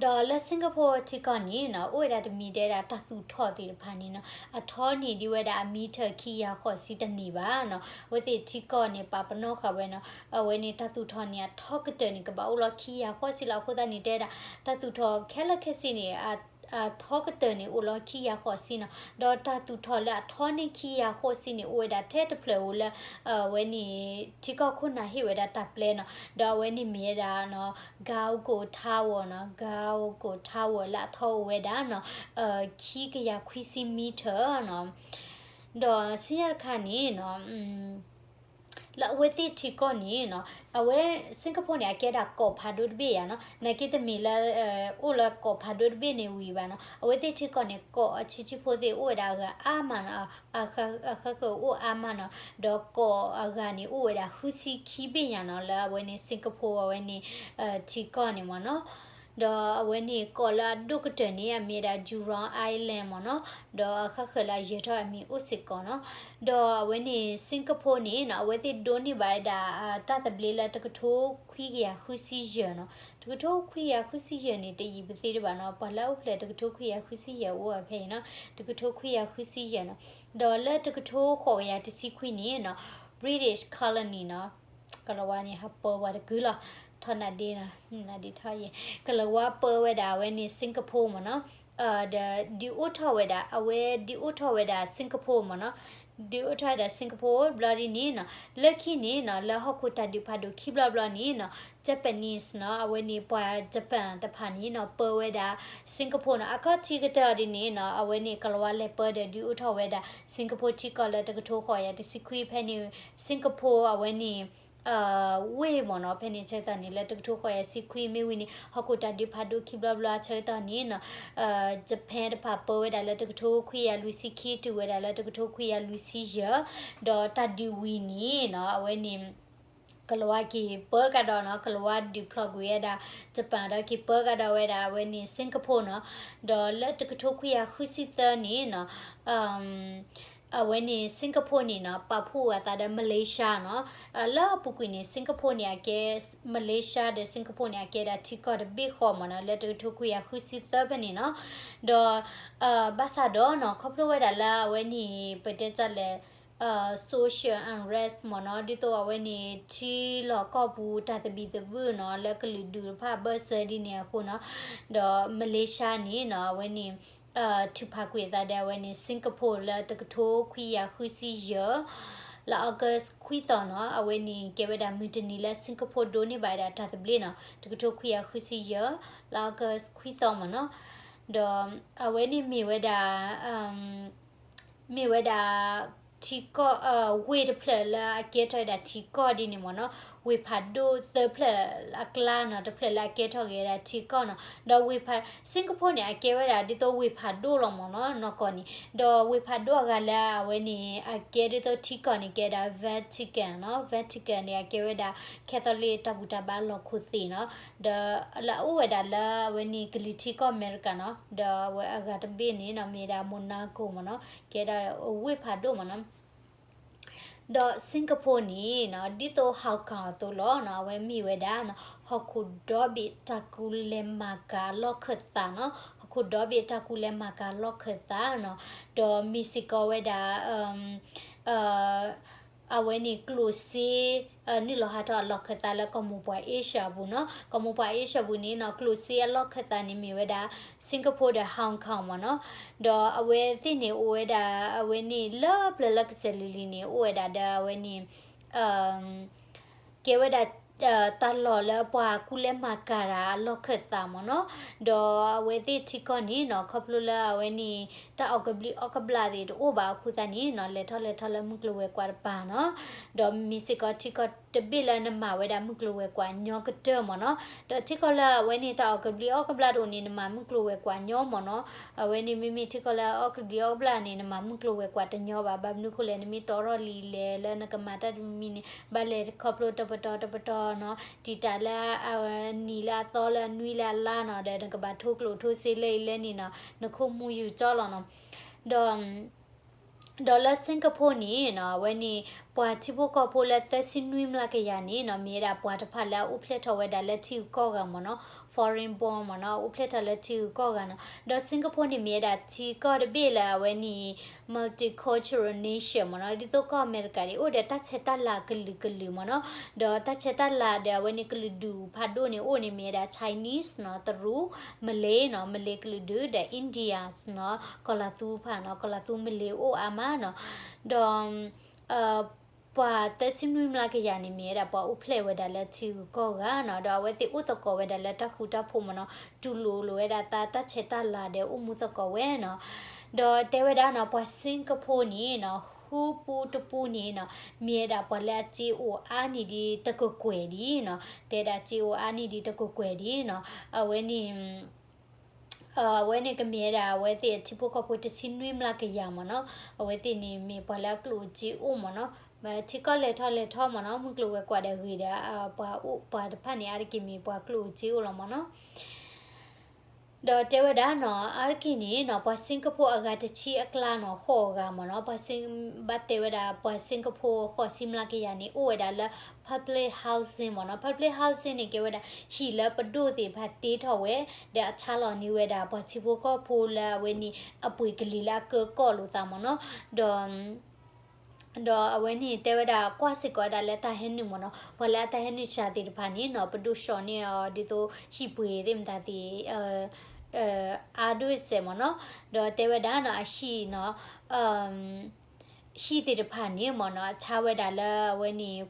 ဒီးလၢ Singapore ထံကီၢ်န့ၣ်နီၤ အိၣ်ဝဲဒၣ်တမံၤတဲဒၣ်တၢ်သူၣ်ထီၣ်သ့ၣ်တဖၣ်န့ၣ်နီၤ အထီန့ၢ်ဒံးဝဲဒၣ်အ meter ခံကယၤဃိးဆံတန့ၢ်ဘၣ်နီၤ. အဝဲသ့ၣ်ထံကီၢ်န့ၣ် ပာ်ပနီၣ်ဃာ်ဝဲနီၤ အဝဲန့ၣ်တၢ်သူၣ်ထီၣ်န့ၣ် အထီကတၢၢ်န့ၣ် ကဘၣ်အိၣ်လီၤခံကယၤဃိးဆံလီၤ. အဃိသတးန့ၣ် တဲဒၣ် တၢ်သူၣ်ထီၣ်ခဲလၢာ်ခဲဆ့န့ၣ် အထီကတၢၢ်န့ၣ် အိၣ်လီၤခံကယၤဃိးဆံနီၤ. ဒီးတၢ်သူၣ်ထီၣ်လၢအထီန့ၢ်ခံကယၤဃိးဆံန့ၣ် အိၣ်ဝဲဒၣ်ထဲတဖျၢၣ်ဧိၤလၢ အဝဲန့ၣ် ထံကီၢ်ခိၣ်နၢ်ဟ့ၣ်ဝဲဒၣ်တၢ်ပျဲနီၤ. ဒီးအဝဲန့ၣ်မ့ၢ်ဝဲဒၣ်နီၤ Galgong Tower နီၤ Galgong Tower လၢအထီအိၣ်ဝဲဒၣ်နီၤ ခံကယၤခွံဆံ meter နီၤ. ဒီးဆူညါတခါန့ၣ်နီၤ လၢအဝဲသ့ၣ်ထံကီၢ်န့ၣ်နီၤ အဝဲ Singapore န့ၣ် အကဲဒၣ်ကီၢ်ဖးဒိၣ်တဘ့ၣ်ယါနီၤ. နာ်က့တမ့ၢ်လၢ အိၣ်လၢကီၢ်ဖးဒိၣ်တဘ့ၣ်န့ၣ်ဝံၤဘၣ်နီၤ. အဝဲသ့ၣ်ထံကီၢ်န့ၣ် ကီၢ်အဆံးဆံးဖိသ့ၣ်အိၣ်ဝဲဒၣ်အဂၤအါမးနီၤ အဃၣ်ဃၣ်အိၣ်အါမးနီၤ. ဒီးကီၢ်အဂၤန့ၣ် အိၣ်ဝဲဒၣ်ဃုဆံခံဘ့ၣ်ညါနီၤ လၢအဝဲန့ၣ် Singapore အဝဲန့ၣ် ထံကီၢ်န့ၣ်မ့ၢ်နီၤ. ဒီးအဝဲန့ၣ်ကီၢ်လၢအဒိၣ်ကတၢၢ်န့ၣ် အမ့ၢ်ဒၣ် Jurong Island မ့ၢ်နီၤ. ဒီးအဃၣ်ဃၣ်လၢအယဲၢ်ထီၣ်အမံၤအိၣ်စ့ၢ်ကီးနီၤ. ဒီးအဝဲန့ၣ် Singapore န့ၣ်နီၤ အဝဲသ့ၣ်ဒိးန့ၢ်ဘၣ်ဝဲဒၣ် တၢ်သဘျ့လၢ တကထိခွံကယၤဃုဆံယဲၢ်နီၤ. တကထိခွံကယၤဃုဆံယဲၢ်န့ၣ် တယံာ်ပသ့တဘၣ်နီၤ. ပှၤလၢအအိၣ်ဖျဲၣ်တကထိခွံကယၤဃုဆံယဲၢ်အိၣ်ဖဲအံၤနီၤ. တကထိခွံကယၤဃုဆံယဲၢ်နီၤ. ဒီးလၢတကထိဃိးကယၤတဆံခွံန့ၣ်နီၤ British colony နီၤ ကလၤဝါန့ၣ် ဟးပၢပှၤတကုာ်လီၤ. ထီၣ်နၢ်ဒ့နီၤ နၢ်ဒ့ထီၣ်ယဲၢ် ကလၤဝါပၢဝဲဒၣ်အဝဲန့ၣ် Singapore မ့ၢ်နီၤ. ဒီး ဒုးအိၣ်ထီၣ်ဝဲဒၣ် အဝဲဒုးအိၣ်ထီၣ်ဝဲဒၣ် Singapore မ့ၢ်နီၤ. ဒုးအိၣ်ထီၣ်ဝဲဒၣ် Singapore ဘျီဒ်န့ၣ်နီၤ လၢခံန့ၣ်နီၤ လၢဟီၣ်ခိၣ်တၢ်ဒုးဖးဒိၣ်ခံဘျီဘျီန့ၣ်နီၤ Japanese နီၤ အဝဲန့ၣ်ပှၤ Japan တဖၣ်န့ၣ်နီၤ ပၢဝဲဒၣ် Singapore နီၤ. အခီၣ်ထံးကတၢၢ်ဒ်န့ၣ်နီၤ အဝဲန့ၣ် ကလၤဝါလဲၤပၢဒီးဒုးအိၣ်ထီၣ်ဝဲဒၣ် Singapore ထံကီၢ်လၢတကထိဃိးကယၤတဆံခွံ ဖဲန့ၣ် Singapore အဝဲန့ၣ် ဝ့ၢ်မ့ၢ်နီၤ ဖဲန့ၣ်ဆၢကတီၢ်န့ၣ် လၢတကထိဃိးကယၤတဆံခွံ မ့ၢ်ဝံၤန့ၣ် ဟီၣ်ခိၣ်တၢ်ဒုးဖးဒိၣ်ခံဘျီဘျီဆၢကတီၢ်န့ၣ်နီၤ Japan တဖၣ်ပၢဝဲဒၣ်လၢတကထိခွံကယၤလွံၢ်ဆံခံ တုၤဝဲဒၣ်လၢတကထိခွံကယၤလွံၢ်ဆံယဲၢ် ဒီးတၢ်ဒုးဝံၤန့ၣ်နီၤ အဝဲန့ၣ် ကလၤဝါက့ၤပၢကဒီးနီၤ ကလၤဝါဒုးဖျိးကွံာ်ဝဲဒၣ် Japan ဒီးက့ၤပၢကဒီးဝဲဒၣ် အဝဲန့ၣ် Singapore နီၤ. ဒီးလၢတကထိခွံကယၤဃုဆံသၢန့ၣ်နီၤ အဝဲန့ၣ် Singapore န့ၣ်နီၤ ပာ်ဖှိၣ်အသးဒီး Malaysia နီၤ. လၢအပူၤကွံာ်န့ၣ် Singapore န့ၣ် အကဲ Malaysia ဒီး Singapore န့ၣ် အကဲဒၣ်ထံကီၢ်တဘ့ၣ်ဃီမ့ၢ်နီၤ လၢတကထိခွံကယၤဃုဆံသၢဖဲန့ၣ်နီၤ. ဒီး ဘၣ်ဆၣ်ဒီးနီၤ ခီဖျိဝဲဒၣ်လၢအဝဲန့ၣ် ပတဲတၢ်လဲၣ် social unrest မ့ၢ်နီၤ ဒ်သိးအဝဲန့ၣ် ထံလီၢ်ကီၢ်ပူၤတၢ်သဘံၣ်သဘုၣ်နီၤ လၢကလုာ်ဒူၣ်တဖၣ်အဘၢၣ်စၢၤဒ်န့ၣ်အဃိနီၤ. ဒီး Malaysia န့ၣ်နီၤ အဝဲန့ၣ် ထုးဖးကွံာ်အသးဒီးအဝဲန့ၣ် Singapore လၢတကထိခွံကယၤဃုဆံယဲၢ် လါ August ခွံသီနီၤ. အဝဲန့ၣ်ကဲဝဲဒၣ်မုၢ်တနံၤလၢ Singapore ဒိးန့ၢ်ဘၣ်ဝဲဒၣ်တၢ်သဘျ့နီၤ တကထိခွံကယၤဃုဆံယဲၢ် လါ August ခွံသီမ့ၢ်နီၤ. ဒီးအဝဲန့ၣ်မ့ၢ်ဝဲဒၣ် မ့ၢ်ဝဲဒၣ် ထံကီၢ် ဝ့ၢ်တဖျၢၣ်လၢအကဲထီၣ်ဝဲဒၣ်ထံကီၢ်ဒ်န့ၣ်မ့ၢ်နီၤ. ဝ့ၢ်ဖးဒိၣ်သၢဖျၢၣ်အကျါနီၤ တဖျၢၣ်လၢအကဲထီၣ်က့ၤဝဲဒၣ်ထံကီၢ်နီၤ. ဒီးဝ့ၢ်ဖး Singapore န့ၣ် အကဲဝဲဒၣ်ဒ်သိးဝ့ၢ်ဖးဒိၣ်လီၤမ့ၢ်နီၤ နီၢ်ကီၢ်န့ၣ်. ဒီးဝ့ၢ်ဖးဒိၣ်အဂၤလၢအဝဲန့ၣ် အကဲဒ်သိးထံကီၢ်န့ၣ် ကဲဒၣ် Vatican နီၤ. Vatican န့ၣ် အကဲဝဲဒၣ် Catholic တၢ်ဘူၣ်တၢ်ဘါလီၢ်ခိၣ်သ့ၣ်နီၤ. ဒီးလၢအအိၣ်ဝဲဒၣ်လၢအဝဲန့ၣ်ကလံၤထံကီၢ်အမဲရကၤနီၤ. ဒီးအဝဲအဂၤတဘ့ၣ်န့ၣ်နီၤ မ့ၢ်ဒၣ် Monaco မ့ၢ်နီၤ ကဲဒၣ်ဝ့ၢ်ဖးဒိၣ်မ့ၢ်နီၤ. ဒီး Singapore န့ၣ်နီၤ ဒ်သိး Hong Kong အသိးလီၤနီၤ အဝဲမ့ၢ်ဝဲဒၣ်နီၤ ဟီၣ်ခိၣ်ဒီဘ့ၣ်တၢ်ကူလဲၤမၤကၤအလီၢ်ခၢၣ်သးနီၤ. ဟီၣ်ခိၣ်ဒီဘ့ၣ်တၢ်ကူလဲၤမၤကၤအလီၢ်ခၢၣ်သးနီၤ. ဒီးမ့ၢ်စ့ၢ်ကီးဝဲဒၣ် အဝဲန့ၣ်ကျိၣ်စ့ နုာ်လီၤဟးထီၣ်အလီၢ်ခၢၣ်သးလၢကီၢ်မိၢ်ပှၢ် Asia ပူၤနီၤ. ကီၢ်မိၢ်ပှၢ် Asia ပူၤန့ၣ်နီၤ ကျိၣ်စ့အလီၢ်ခၢၣ်သးန့ၣ်မ့ၢ်ဝဲဒၣ် Singapore ဒီး Hong Kong မ့ၢ်နီၤ. ဒီးအဝဲသ့ၣ်န့ၣ်အိၣ်ဝဲဒၣ် အဝဲန့ၣ်လၢပျၢၤလၢကစၢၢ်လံၤလံၤန့ၣ် အိၣ်ဝဲဒၣ်ဒီးအဝဲန့ၣ် ကဲဝဲဒၣ် တၢ်လီၢ်လၢပှၤကူလဲၤမၤကၤတၢ်အလီၢ်ခၢၣ်သးမ့ၢ်နီၤ. ဒီးအဝဲသ့ၣ်ထံကီၢ်န့ၣ်နီၤ ခီဖျိလၢအဝဲန့ၣ် တၢ်အီၣ်ကဘျံးအီၣ်ကဘျၣ်သ့ၣ်တအိၣ်ဘၣ်အဃိသတးန့ၣ်နီၤ လဲၤထီၣ်လဲၤထီလၢမုၢ်ကျိၤဝဲၤကွာ်တပၤနီၤ. ဒီးမ့ၢ်စ့ၢ်ကီးထံကီၢ်တဘ့ၣ်လၢနမၤဝဲဒၣ်မုၢ်ကျိၤဝဲၤကွာ်ညီကတၢၢ်မ့ၢ်နီၤ. ဒီးထံကီၢ်လၢအဝဲန့ၣ်တၢ်အီၣ်ကဘျံးအီၣ်ကဘျၣ်တအိၣ်န့ၣ် နမၤမုၢ်ကျိၤဝဲၤကွာ်ညီမ့ၢ်နီၤ. အဝဲန့ၣ်မ့မ့ၢ်ထံကီၢ်လၢအီၣ်ကဘျံးအီၣ်ကဘျၣ်န့ၣ် နမၤမုၢ်ကျိၤဝဲၤကွာ်တညီဘၣ်. ဘၣ်မနုၤဃိလဲၣ် နမ့ၢ်တီထီၣ်လံာ်လဲၢ်လၢနကမၤတၢ်တမံၤန့ၣ် ဘၣ်လဲၤခီဖျိတပတီၢ်တပတီၢ်နီၤ တံာ်တာ်လၢအနံၤလၢအသီလၢအနွံလၢအလါနီၤ ဒီးနကဘၣ်ထိကျိၣ်ထိစ့လၢအံၤလၢန့ၣ်နီၤ နခိၣ်မူယူၤကၠီလီၤနီၤ. ဒီး ဒီးလၢ Singapore န့ၣ်နီၤ အဝဲန့ၣ် ပှၤထံဖိကီၢ်ဖိလၢသၢဆံနွံမျးကယၤန့ၣ်နီၤ မ့ၢ်ဝဲဒၣ်ပှၤတဖၣ်လၢအအိၣ်ဖျဲၣ်ထီၣ်ဝဲဒၣ်လၢထံဂုၤကီၢ်ဂၤမ့ၢ်နီၤ foreign born မ့ၢ်နီၤ အအိၣ်ဖျဲၣ်ထီၣ်လၢထံဂုၤကီၢ်ဂၤနီၤ. ဒီး Singapore န့ၣ် မ့ၢ်ဝဲဒၣ်ထံကီၢ်တဘ့ၣ်လၢအဝဲန့ၣ် multicultural nation မ့ၢ်နီၤ ဒ်သိးကီၢ်အမဲရကၤန့ၣ် အိၣ်ဒီးတၢ်ဆဲးတၢ်လၤကလုာ်ကလုာ်မ့ၢ်နီၤ. ဒီးတၢ်ဆဲးတၢ်လၤဒီးအဝဲန့ၣ်ကလုာ်ဒူၣ်ဖးဒိၣ်န့ၣ် အိၣ်န့ၣ်မ့ၢ်ဝဲဒၣ် Chinese နီၤ တရူး Malay နီၤ Malay ကလုာ်ဒူၣ်ဒီး Indians နီၤ ကီၢ်လၤသူဖၣ်နီၤ ကီၢ်လၤသူ Malay အိၣ်အါမးနီၤ. ဒီး ပှၤသၢဆံနွံမျးကယၤန့ၣ် မ့ၢ်ဝဲဒၣ်ပှၤအိၣ်ဖျဲၣ်ဝဲဒၣ်လၢထံဂုၤကီၢ်ဂၤနီၤ ဒီးအဝဲသ့ၣ်အိၣ်သကိးဝဲဒၣ်လၢတၢ်ဃူတၢ်ဖိးမ့ၢ်နီၤ တူၢ်လိာ်လိာ်ဝဲဒၣ်သးတၢ်ဆဲးတၢ်လၤဒီးအိၣ်မူသကိးဝဲနီၤ. ဒီးတဲဝဲဒၣ်နီၤ ပှၤ Singapore န့ၣ်နီၤ ဃုပူတပူန့ၣ်နီၤ မ့ၢ်ဝဲဒၣ်ပှၤလၢအစ့အိၣ်အါန့ၢ်ဒံးတကွဲၢ်ကွဲၢ်ဒံးနီၤ တဲဒၣ်စ့အိၣ်အါန့ၢ်ဒံးတကွဲၢ်ကွဲၢ်ဒံးနီၤ အဝဲန့ၣ် အဝဲန့ၣ်ကမ့ၢ်ဝဲဒၣ်အဝဲသ့ၣ်အထံဖိကီၢ်ဖိတဆံနွံမျးကယၤမ့ၢ်နီၤ အဝဲသ့ၣ်န့ၣ်မ့ၢ်ပှၤလၢအကျိၣ်စ့အိၣ်မ့ၢ်နီၤ ထံကီၢ်လဲၤထီၣ်လဲၤထီမ့ၢ်နီၤ မုၢ်ကျိၤဝဲၤကွာ်ဒီးဂ့ၤဒီး ပှၤအိၣ်ပှၤတဖၣ်န့ၣ် အါတက့ၢ်မ့ၢ်ပှၤကျိၣ်စ့အိၣ်လီၤမ့ၢ်နီၤ ဒီးတဲဝဲဒၣ်နီၤ အါတက့ၢ်န့ၣ်နီၤ ပှၤ Singapore အဂၤတဆံအကျါနီၤ ဃိးဂၤမ့ၢ်နီၤ ပှၤ Sing- ဘၣ်တဲဝဲဒၣ်ပှၤ Singapore ဃိးဆံမျးကယၤန့ၣ် အိၣ်ဝဲဒၣ်လၢ public housing မ့ၢ်နီၤ public housing န့ၣ် ကဲဝဲဒၣ်ဟံၣ်လၢပဒိၣ်သ့ၣ်တဖၣ်တ့ထီၣ်ဝဲ ဒီးအဆါလီၤန့ၢ်ဝဲဒၣ်ပှၤထံဖိကီၢ်ဖိလၢအဝဲန့ၣ် အပှ့ၤကလံၤလၢအကၢကီၢ်လိာ်သးမ့ၢ်နီၤ ဒီး ဒီးအဝဲန့ၣ်တဲဝဲဒၣ်ကွၢ်စ့ၢ်ကီးဝဲဒၣ်လၢတၢ်ဟဲနုာ်မ့ၢ်နီၤ ပှၤလၢအတၢ်ဟဲနုာ်စှၤသ့ၣ်တဖၣ်န့ၣ်နီၤ ပဒိၣ်ဆှီန့ၢ်အီၤဒ်သိးဟံၣ်ပှ့ၤသ့ၣ်မတၤသ့ၣ် အါဒိၣ်စဲးမ့ၢ်နီၤ ဒီးတဲဝဲဒၣ်နီၤ အဟံၣ်နီၤ ဟံၣ်သ့ၣ်တဖၣ်န့ၣ်မ့ၢ်နီၤ အဆါဝဲဒၣ်လၢအဝဲန့ၣ်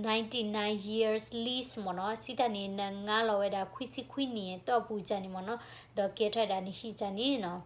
ninety nine years lease မ့ၢ်နီၤ စံးတၢ်န့ၣ် နငါလီၤဝဲဒၣ်ခွံဆံခွံနံၣ်အတီၢ်ပူၤကၢ်န့ၣ်မ့ၢ်နီၤ ဒီးကဲထီၣ်ဝဲဒၣ်နဟံၣ်ကၢ်န့ၣ်နီၤ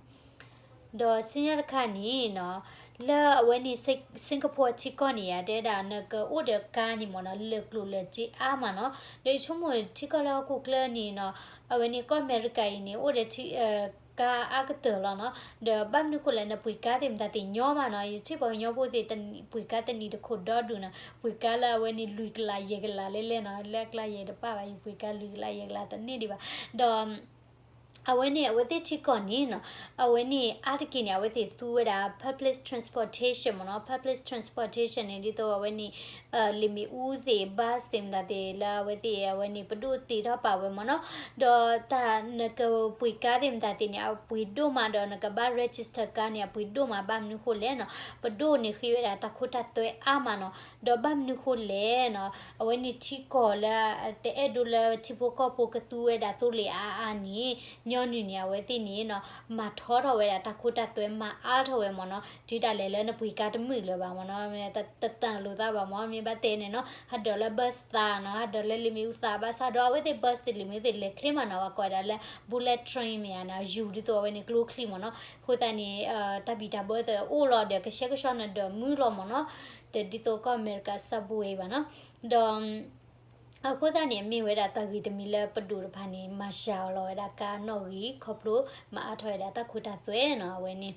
ဒီးဆူညါတခါန့ၣ်နီၤ လၢအဝဲန့ၣ် Singapore ထံကီၢ်န့ၣ် ယတဲဒၣ်နကအိၣ်ဒီးကါန့ၣ်မ့ၢ်နီၤ လၢာ်ကျိၣ်လၢာ်စ့အါမးနီၤ ဒီးယဆိကမိၣ်ထံကီၢ်လၢဟီၣ်ခိၣ်ချၢန့ၣ်နီၤ အဝဲန့ၣ်ကီၢ်အမဲရကၤအံၤန့ၣ် အိၣ်ဒီး ကါအါကတၢၢ်လီၤနီၤ ဒီးဘၣ်မနုၤဃိလဲၣ် နပှ့ၤကါသ့ၣ်မတၤသ့ၣ်ညီမးနီၤ ယထံၣ်ပှၤကညီဖိသ့ၣ် ပှ့ၤကါတနံၤတခိၣ်ဒီဒူၣ်နီၤ ပှ့ၤကါလၢအဝဲန့ၣ်လွံၢ်ကလးယဲၢ်ကလးလဲၣ်လဲၣ်နီၤ လၢအကျါယဲၢ်တပၣ်ဘၣ် ယပှ့ၤကါလွံၢ်ကလးယဲၢ်ကလးတန့ၢ်ဒံးဘၣ် ဒီး အဝဲန့ၣ် အဝဲသ့ၣ်ထံကီၢ်န့ၣ်နီၤ, အဝဲန့ၣ် အါတက့ၢ်န့ၣ် အဝဲသ့ၣ်သူဝဲဒၣ် public transportation မ့ၢ်နီၤ, public transportation န့ၣ် ဒ်သိးအဝဲန့ၣ် လ့ၣ်မ့ၣ်အူသ့ၣ် bus သ့ၣ်မတၤသ့ၣ်လၢအဝဲသ့ၣ် အဝဲန့ၣ် ပဒိၣ်သ့ၣ်ထီၣ်ပာ်ဝဲမ့ၢ်နီၤ, ဒီးတၢ်နကပှ့ၤကါသ့ၣ်မတၤသ့ၣ်န့ၣ် အပှ့ၤဒိၣ်မးဒီးနကဘၣ် register ကါန့ၣ် အပှ့ၤဒိၣ်မး ဘၣ်မနုၤဃိလဲၣ်နီၤ, ပဒိၣ်န့ၣ်ဃ့ဝဲဒၣ်တၢ်ခိတၢ်သွဲအါမးနီၤ, ဒီးဘၣ်မနုၤဃိလဲၣ်နီၤ, အဝဲန့ၣ်ထံကီၢ်လၢ တအဲၣ်ဒိးလၢထံဖိကီၢ်ဖိကသူဝဲဒၣ်သိလ့ၣ်အါအါန့ၣ် ညီနုၢ်န့ၣ် အဝဲသ့ၣ်န့ၣ်နီၤ မၤထီထီၣ်ဝဲဒၣ်တၢ်ခိတၢ်သွဲမၤအါထီၣ်ဝဲမ့ၢ်နီၤ, တုၤဒၣ်လဲာ်လၢနပှ့ၤကါတမုာ်လၢၤဘၣ်မ့ၢ်နီၤ, တတၢ်လိာ်သးဘၣ်မ့ၢ် မ့ၢ်ဘၣ်တဲန့ၣ်နီၤ ဟးဒိးလၢ bus သးနီၤ, ဟးဒိးလၢလ့ၣ်မ့ၣ်အူသး ဘၣ်ဆၣ်ဒီးအဝဲသ့ၣ် bus သ့ၣ်လ့ၣ်မ့ၣ်အူသ့ၣ်လဲၤချ့မးနီၤ, ပှၤကိးဝဲဒၣ်လၢ bullet train မ့ၢ်ဧါနီၤ, ယူၤဒ်သိးအဝဲန့ၣ်ကျိချံမ့ၢ်နီၤ, အဃိသတးန့ၣ် တၢ်ဘံၣ်တၢ်ဘၢသ့ၣ်အိၣ်လီၤဒီး ကဆှဲကဆှီနဒီးမုၢ်လီၤမ့ၢ်နီၤ, ဒီးဒ်သိးကီၢ်အမဲရကၤ subway ဘၣ်နီၤ, ဒီး အဃိသတးန့ၣ် မ့ၢ်ဝဲဒၣ်တၢ်ဂ့ၢ်တမံၤလၢပဒိၣ်တဖၣ်န့ၣ် မၤစှၤအီၤလီၤဝဲဒၣ်ကါနီၣ်ဂံၢ် ခီဖျိမၤအါထီၣ်ဝဲဒၣ်တၢ်ခိတၢ်သွဲနီၤ အဝဲန့ၣ်,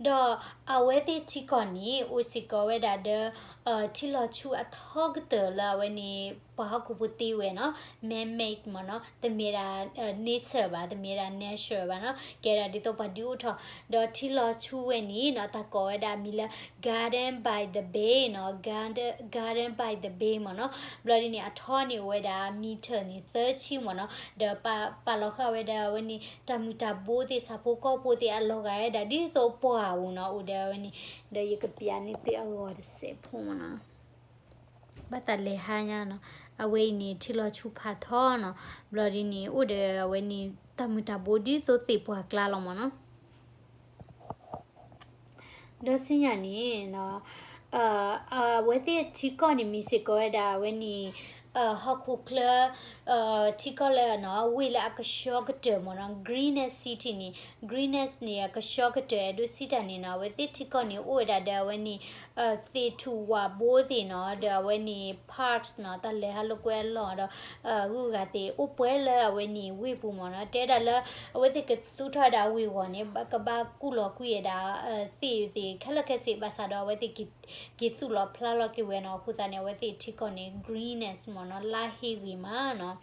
ဒီးအဝဲသ့ၣ်ထံကီၢ်န့ၣ် အိၣ်စ့ၢ်ကီးဝဲဒၣ်ဒီး ထံလီၤဆူအထီကတၢၢ်လၢအဝဲန့ၣ် ပှၤဟီၣ်ခိၣ်ဖိတ့ဝဲနီၤ, man-made မ့ၢ်နီၤ, တမ့ၢ်ဒၣ် nature ဘၣ်, တမ့ၢ်ဒၣ် natural ဘၣ်နီၤ, ကဲဒၣ်ဒ်သိးပှၤဒုးအိၣ်ထီၣ်, ဒီးထံလီၤဆူဝဲန့ၣ်နီၤ တၢ်ကိးဝဲဒၣ်အမံၤလၢ Garden by the Bay နီၤ, Garden, Garden by the Bay မ့ၢ်နီၤ, ဘျီဒ်န့ၣ် အထီန့ၣ်အိၣ်ဝဲဒၣ် မံထၢၣ်န့ၣ် သၢဆံမ့ၢ်နီၤ, ဒီးပာ်လီၤဃာ်ဝဲဒၣ်အဝဲန့ၣ် တၢ်မုၢ်တၢ်ဘိသ့ၣ် ဆၣ်ဖိကီၢ်ဖိသ့ၣ် အလီၤဂာ်ဝဲဒၣ်ဒ်သိးပှၢ်အပူၤနီၤ, အိၣ်ဒီးအဝဲန့ၣ်, ဒီးယကပျးန့ၢ်သုအဂီၤတစဲးဖိမ့ၢ်နီၤ ဘၣ်သးလဲၤဟါညါနီၤ, အဝဲအံၤန့ၣ် ထံလီၤဆူဖးထီနီၤ, ဘျီဒ်န့ၣ် အိၣ်ဒီးအဝဲန့ၣ် တၢ်မုၢ်တၢ်ဘိဒ်သိးသ့ၣ်ပှၢ်ကျါလီၤမ့ၢ်နီၤ. ဒီးဆူညါန့ၣ်နီၤ, အဝဲသ့ၣ်ထံကီၢ်န့ၣ် မ့ၢ်စ့ၢ်ကီးဝဲဒၣ်အဝဲန့ၣ် ဟီၣ်ခိၣ်ချၢ ထံကီၢ်လၢနီၤ ဝ့ၢ်လၢအကဆှီကတၢၢ်မ့ၢ်နီၤ, greenest city န့ၣ်, greenest န့ၣ် အကဆှီကတၢၢ် ဒိးစံးတၢ်န့ၣ်နီၤ, အဝဲသ့ၣ်ထံကီၢ်န့ၣ် အိၣ်ဝဲဒၣ်ဒီးအဝဲန့ၣ် သ့ၣ်ထူၣ်ဝၣ်ဘိသ့ၣ်နီၤ, ဒီးအဝဲန့ၣ် parks နီၤ, တၢ်လဲၤဟးလိာ်ကွဲအလီၢ်ဒီး ဂုၤဂၤသ့ၣ် အိၣ်ပှဲၤလၢအဝဲန့ၣ်ဝ့ၢ်ပူၤမ့ၢ်နီၤ, တဲဒၣ်လၢ အဝဲသ့ၣ်ကသူထီၣ်ဝဲဒၣ်ဝ့ၢ်ဂီၢ်န့ၣ် ကဘၣ်ကူၣ်လီၤကွံာ်ဝဲဒၣ် သ့ၣ်သ့ၣ်ခဲလၢာ်ခဲဆ့ ဘၣ်ဆၣ်ဒီးအဝဲသ့ၣ်က့ၤသူၣ်လီၤဖျါလီၤက့ၤဝဲနီၤ, အဃိသတးန့ၣ် အဝဲသ့ၣ်ထံကီၢ်န့ၣ် greenest မ့ၢ်နီၤ လါဟ့ဂ့ၤမးနီၤ,